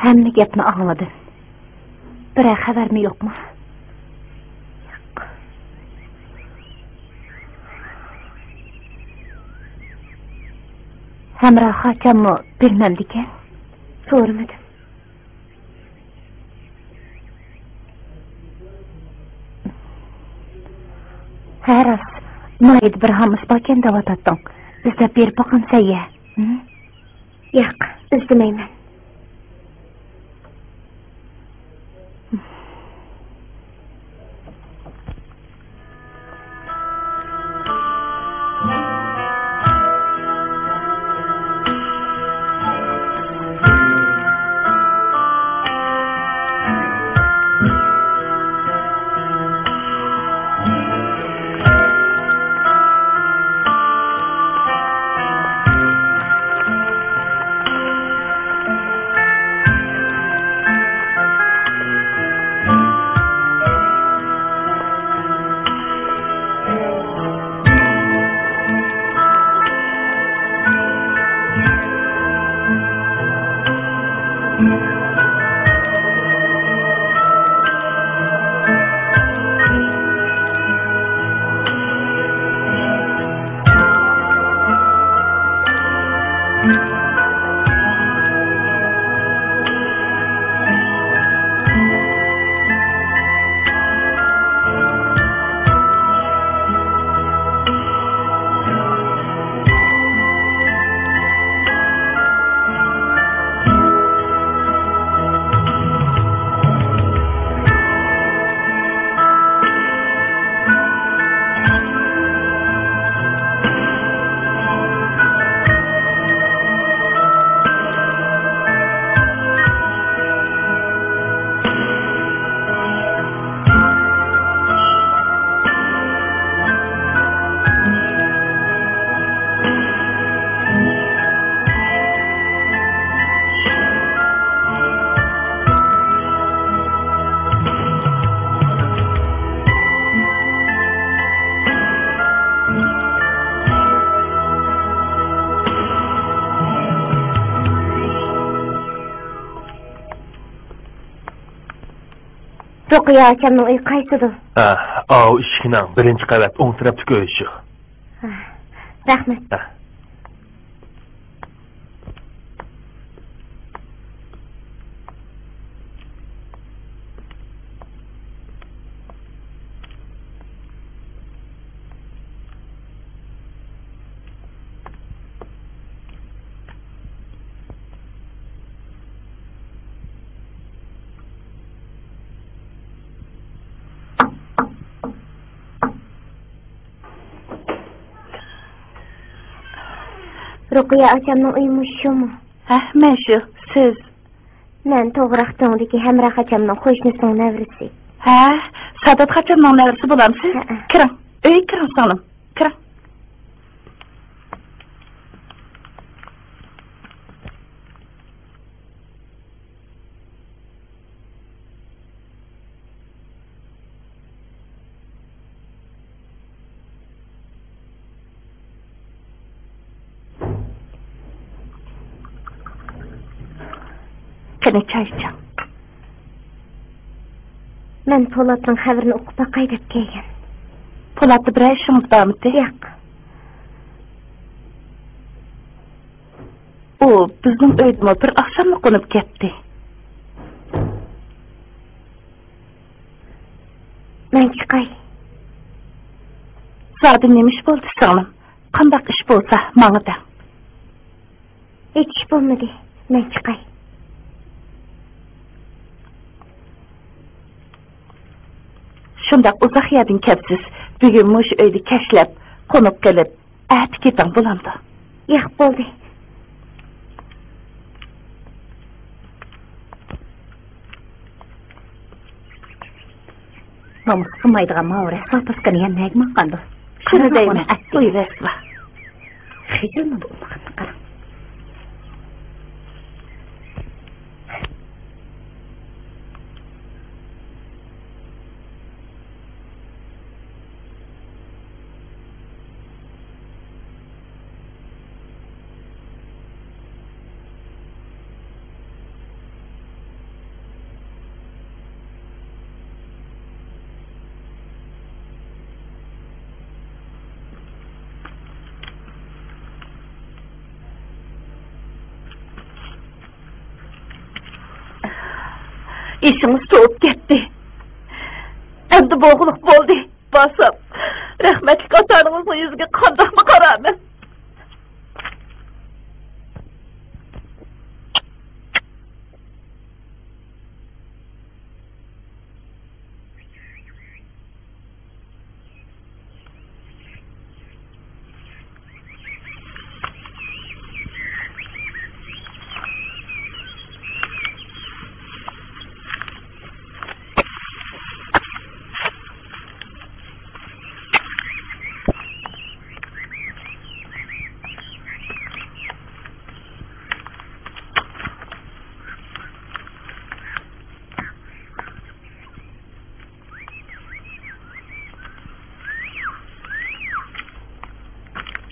ھەممە گەپنى ئاڭلىدىم. بىرەر خەۋەرمۇ يوقمۇ؟ ياق. ھەمراھ خاچاممۇ بىلمەمدىكەن. سورىمىدىم. ھە، راست. ناھىيەدە بىر ھاممىسى باركەن دەۋاتاتتىڭ. ئىزدەپ بېرىپ باقامسەن يە؟ ھە؟ ياق، ئىزدىمەيمەن. رۇقىيە ئاچامنىڭ ئۆيى قايسىدۇ؟ ھە، ئاۋۇ ئىشىكنىڭ بىرىنچى قەۋەت ئوڭ تەرەپتىكى ئۆي شۇ. ھە، رەھمەت. ھە. رۇقىيە ئاچامنىڭ ئۆيى مۇشۇمۇ؟ ھە، مەن شۇ. سىز؟ مەن توغراق تۆڭدىكى ھەمراھ ئاچامنىڭ قوشنىسىنىڭ نەۋرىسى. ھە، سادات ئاچامنىڭ نەۋرىسى بولامسىز؟ ھەئە. كىرىڭ، ئۆيگە كىرىڭ، سىڭلىم. كىرىڭ. قېنى، چاي ئىچىڭ. مەن پولاتنىڭ خەۋىرىنى ئۇقۇپ باقاي دەپ كەلگەن. پولاتتا بىرەر ئىشىڭىز بارمىدى؟ ياق. ئۇ بىزنىڭ ئۆيدىمۇ بىر ئاخشاملا قونۇپ كەتتى. مەن چىقاي. زادى نېمە ئىش بولدى، سىڭلىم؟ قانداق ئىش بولسا، ماڭا دەڭ. ھېچ ئىش بولمىدى. مەن چىقاي. شۇنداق ئۇزاق يەردىن كەپسىز. بۈگۈن مۇشۇ ئۆيدە كەچلەپ، قونۇپ قېلىپ، ئەتە كېتىڭ، بولامدۇ؟ ياق، بولدى. نومۇس قىلمايدىغان ماۋۇ رەسۋا پاسكىنا يەنە نەگە ماڭغاندۇ؟ قېنى دەيمەن، ئۇ رەسۋا. خىجىلمۇ بولمىغىنىنى قاراڭ. ئېشىڭىز سوۋۇپ كەتتى. ئەمدى بولغۇلۇق بولدى. بارسام، رەھمەتلىك ئاتا-ئانىڭىزنىڭ يۈزىگە قانداقمۇ قارايمەن؟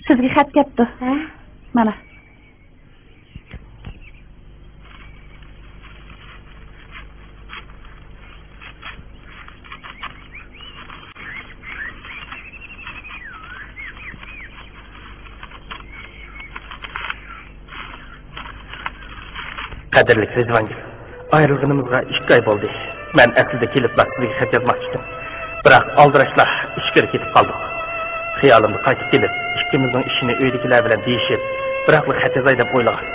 سىزگە خەت كەپتۇ. ھە؟ مانا. قەدىرلىك رىزۋانگۈل، ئايرىلغىنىمىزغا ئىككى ئاي بولدى. مەن ئەسلىدە كېلىپلا سىزگە خەت يازماقچىدىم. بىراق ئالدىراشلا ئىچكىرى كېتىپ قالدۇق. خىيالىمدا قايتىپ كېلىپ، ئىككىمىزنىڭ ئىشىنى ئۆيدىكىلەر بىلەن دېيىشىپ، بىراقلا خەت يازاي دەپ ئويلىغان.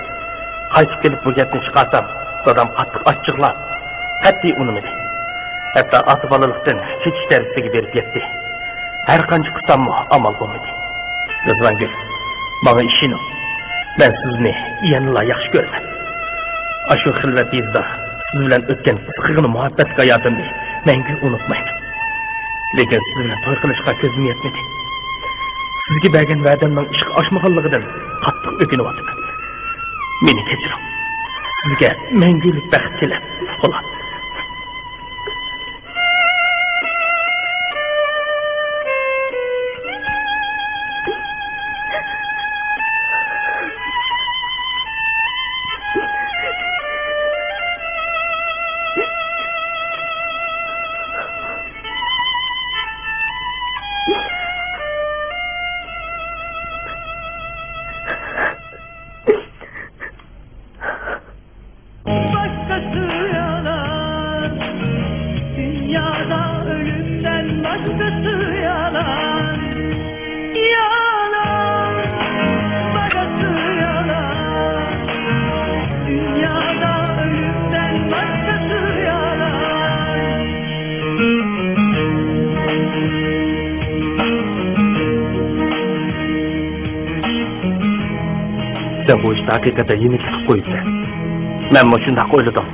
قايتىپ كېلىپ بۇ گەپنى چىقارسام، دادام قاتتىق ئاچچىقلاپ، قەتئىي ئۇنىمىدى. ھەتتا ئاتا بالىلىقتىن كېچىش دەرىجىسىگە بېرىپ يەتتى. ھەر قانچە قىلساممۇ ئامال بولمىدى. رىزۋانگۈل، ماڭا ئىشىنىڭ. مەن سىزنى يەنىلا ياخشى كۆرىمەن. ئاشۇ خىلۋەت يېزىدا سىز بىلەن ئۆتكەن قىسقىغىنا مۇھەببەتلىك ھاياتىمنى مەڭگۈ ئۇنتۇمايمەن. لېكىن سىز بىلەن توي قىلىشقا كۆزۈم يەتمىدى. سىزگە بەرگەن ۋەدەمنىڭ ئىشقا ئاشمىغانلىقىدىن قاتتىق ئۆكۈنۈۋاتىمەن. مېنى كەچۈرۈڭ. سىزگە مەڭگۈلۈك بەخت تىلەپ، خۇلاس. سەن بۇ ئىشتا ھەقىقەتەن يېنىكلىك قىلىپ قويۇپسەن. مەنمۇ شۇنداق ئويلىدىم.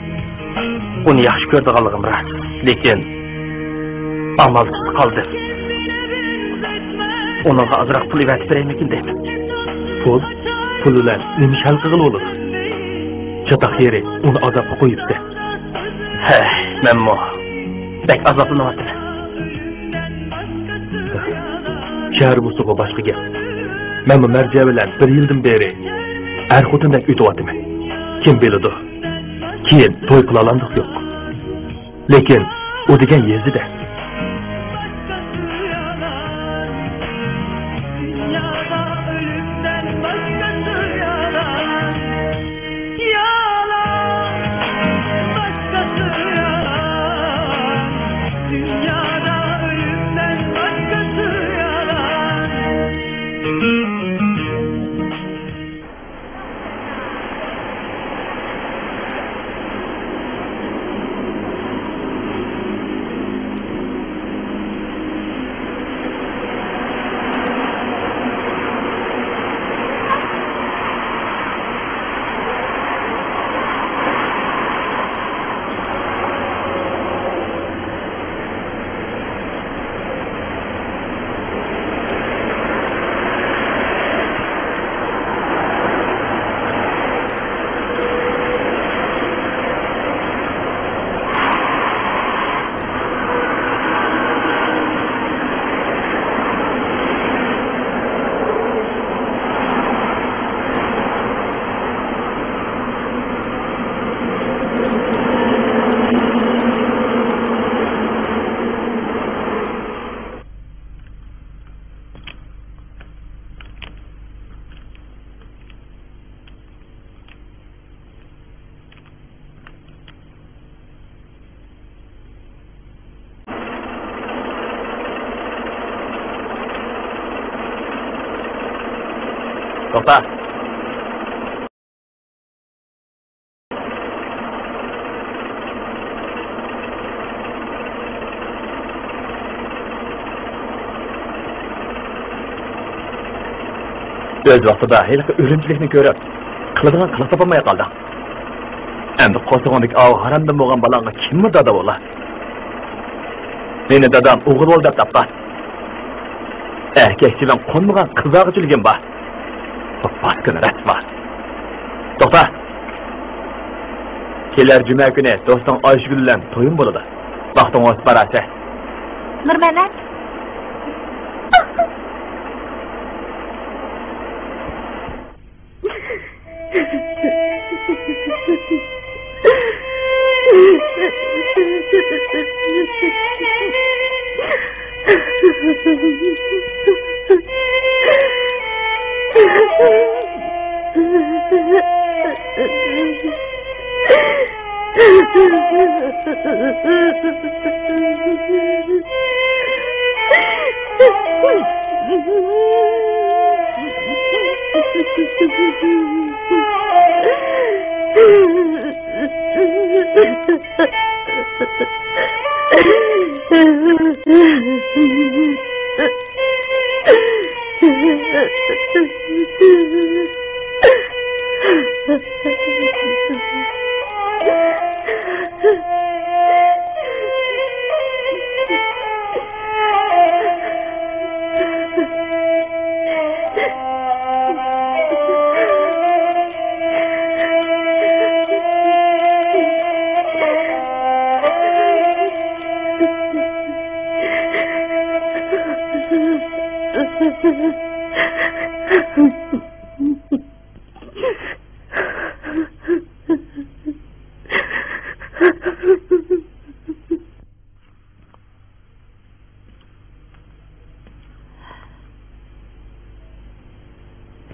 ئۇنى ياخشى كۆرىدىغانلىقىم راست. لېكىن ئامالسىز قالدىم. ئۇنىڭغا ئازراق پۇل ئېۋەتىپ بېرەيمىكىن دەيمەن. پۇل؟ پۇل بىلەن نېمە ئىش ھەل قىلغىلى بولىدۇ؟ چاتاق يېرى، ئۇنى ئازابقا قويۇپسەن. ھەي، مەنمۇ بەك ئازابلىنىۋاتىمەن. شەھەر بولسىغۇ باشقا گەپ. مەنمۇ مەرجان بىلەن بىر يىلدىن بېرى ئەر خوتۇندەك ئۆتۈۋاتىمەن. كىم بىلىدۇ، كېيىن توي قىلالامدۇق يوق. لېكىن ئۇ دېگەن يېزىدە. توختا. ئۆز ۋاقتىدا ھېلىقى ئۆرۈمچىلىكنى كۆرۈپ، قىلىدىغان قىلىق تاپالماي قالدىڭ. ئەمدى قورسىقىڭدىكى ئاۋۇ ھارامدىن بولغان بالاڭغا كىممۇ دادا بولا؟ مېنى دادام ئوغۇل بول دەپ تاپقان. ئەركەكچىلىڭ قونمىغان قىزلارغىچە ئۆلگەن بار. بۇ پاسكىنا رەسۋا. توختا! كېلەر جۈمە كۈنى دوستۇڭ ئايشىگۈل بىلەن تويۇم بولىدۇ. ۋاقتىڭ بولسا بارارسەن. نۇرمەمەت!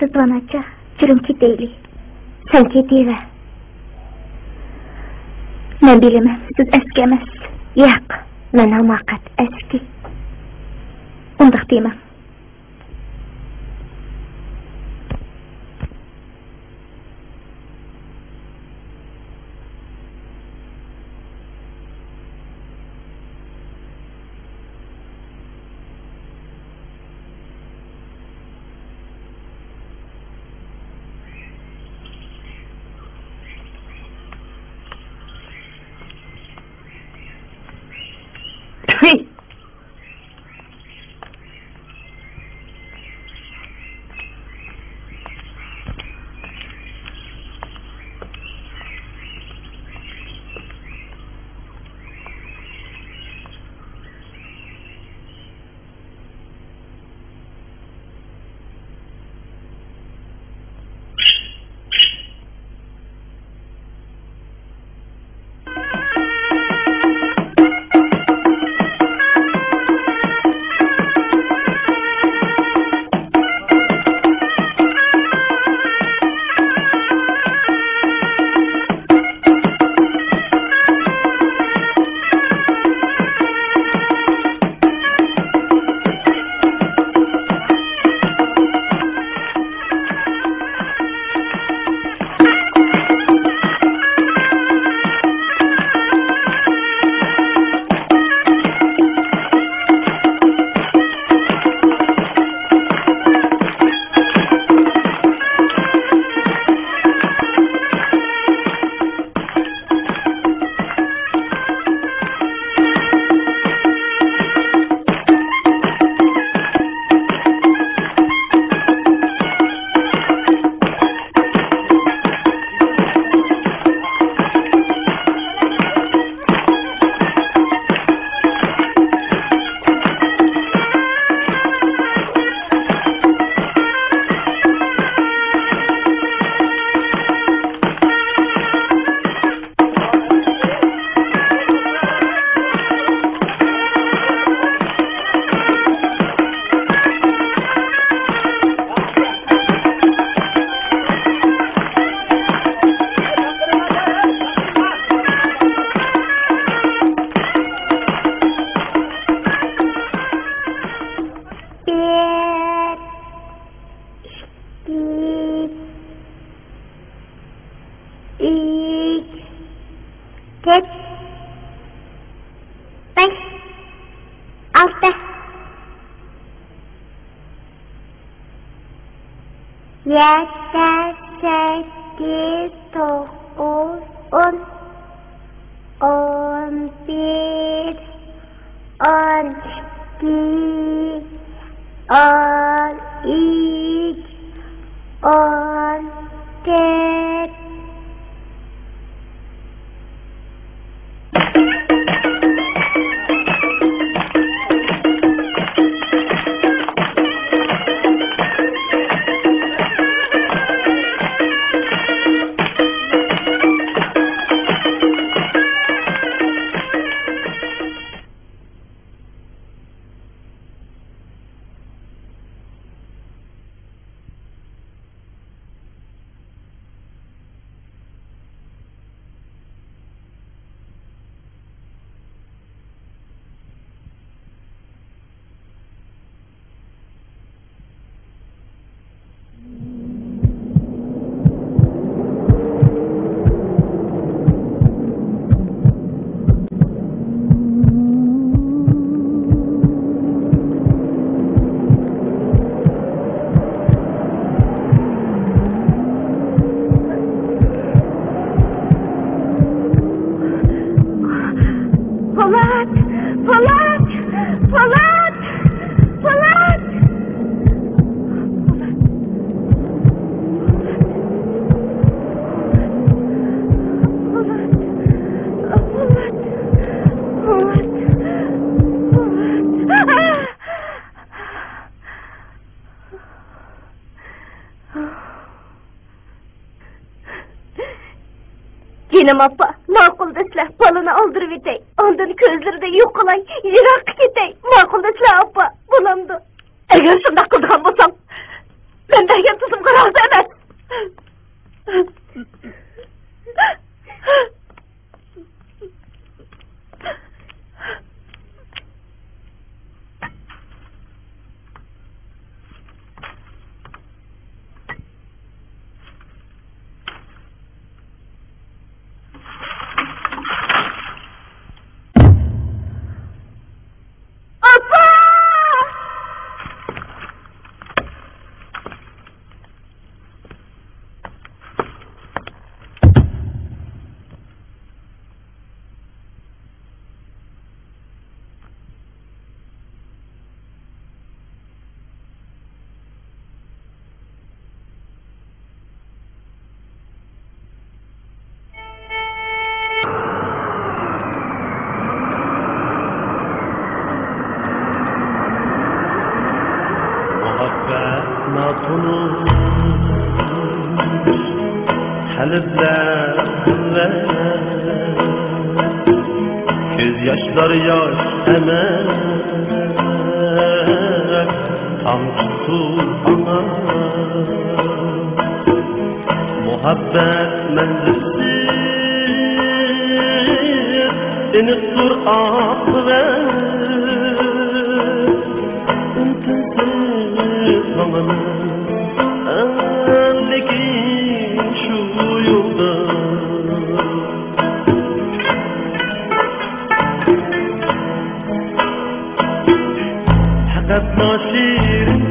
رىزۋان ئاچا، جۈرۈڭ كېتەيلى. سەن كېتىۋەر. مەن بىلىمەن، سىز ئەسكى ئەمەس. ياق، مەن ھاماقەت، ئەسكى. ئۇنداق دېمەڭ. ھىي! بىر، ئىككى، ئۈچ، تۆت، بەش، ئالتە، يەتتە، سەككىز، توققۇز، ئون، ئون بىر، ئون ئىككى، ئون ئۈچ، ئون تۆت. پولات! پولات! پولات! پولات! جېنىم ئاپا، ماقۇل دەسلە، بالىنى ئالدۇرۇۋېتەي. ئاندىن كۆزلىرىدە يوقىلاي، يىراققا كېتەي. ماقۇل دەسلە ئاپا، بولامدۇ؟ ئەگەر شۇنداق قىلىدىغان بولساڭ، مەن بەرگەن تۇزۇمغا رازى ئەمەس. قەلبلەر بىللە، كۆز ياشلار ياش ئەمەس، تاڭ چىقسۇن ئانا. مۇھەببەت مەنزىلسىز، ئېنىقتۇر ئاقىۋەت. ئۈن-تىنسىز ماڭىمىز، ئەنلىكىم شۇ يولدا. پەقەتلا شېرىن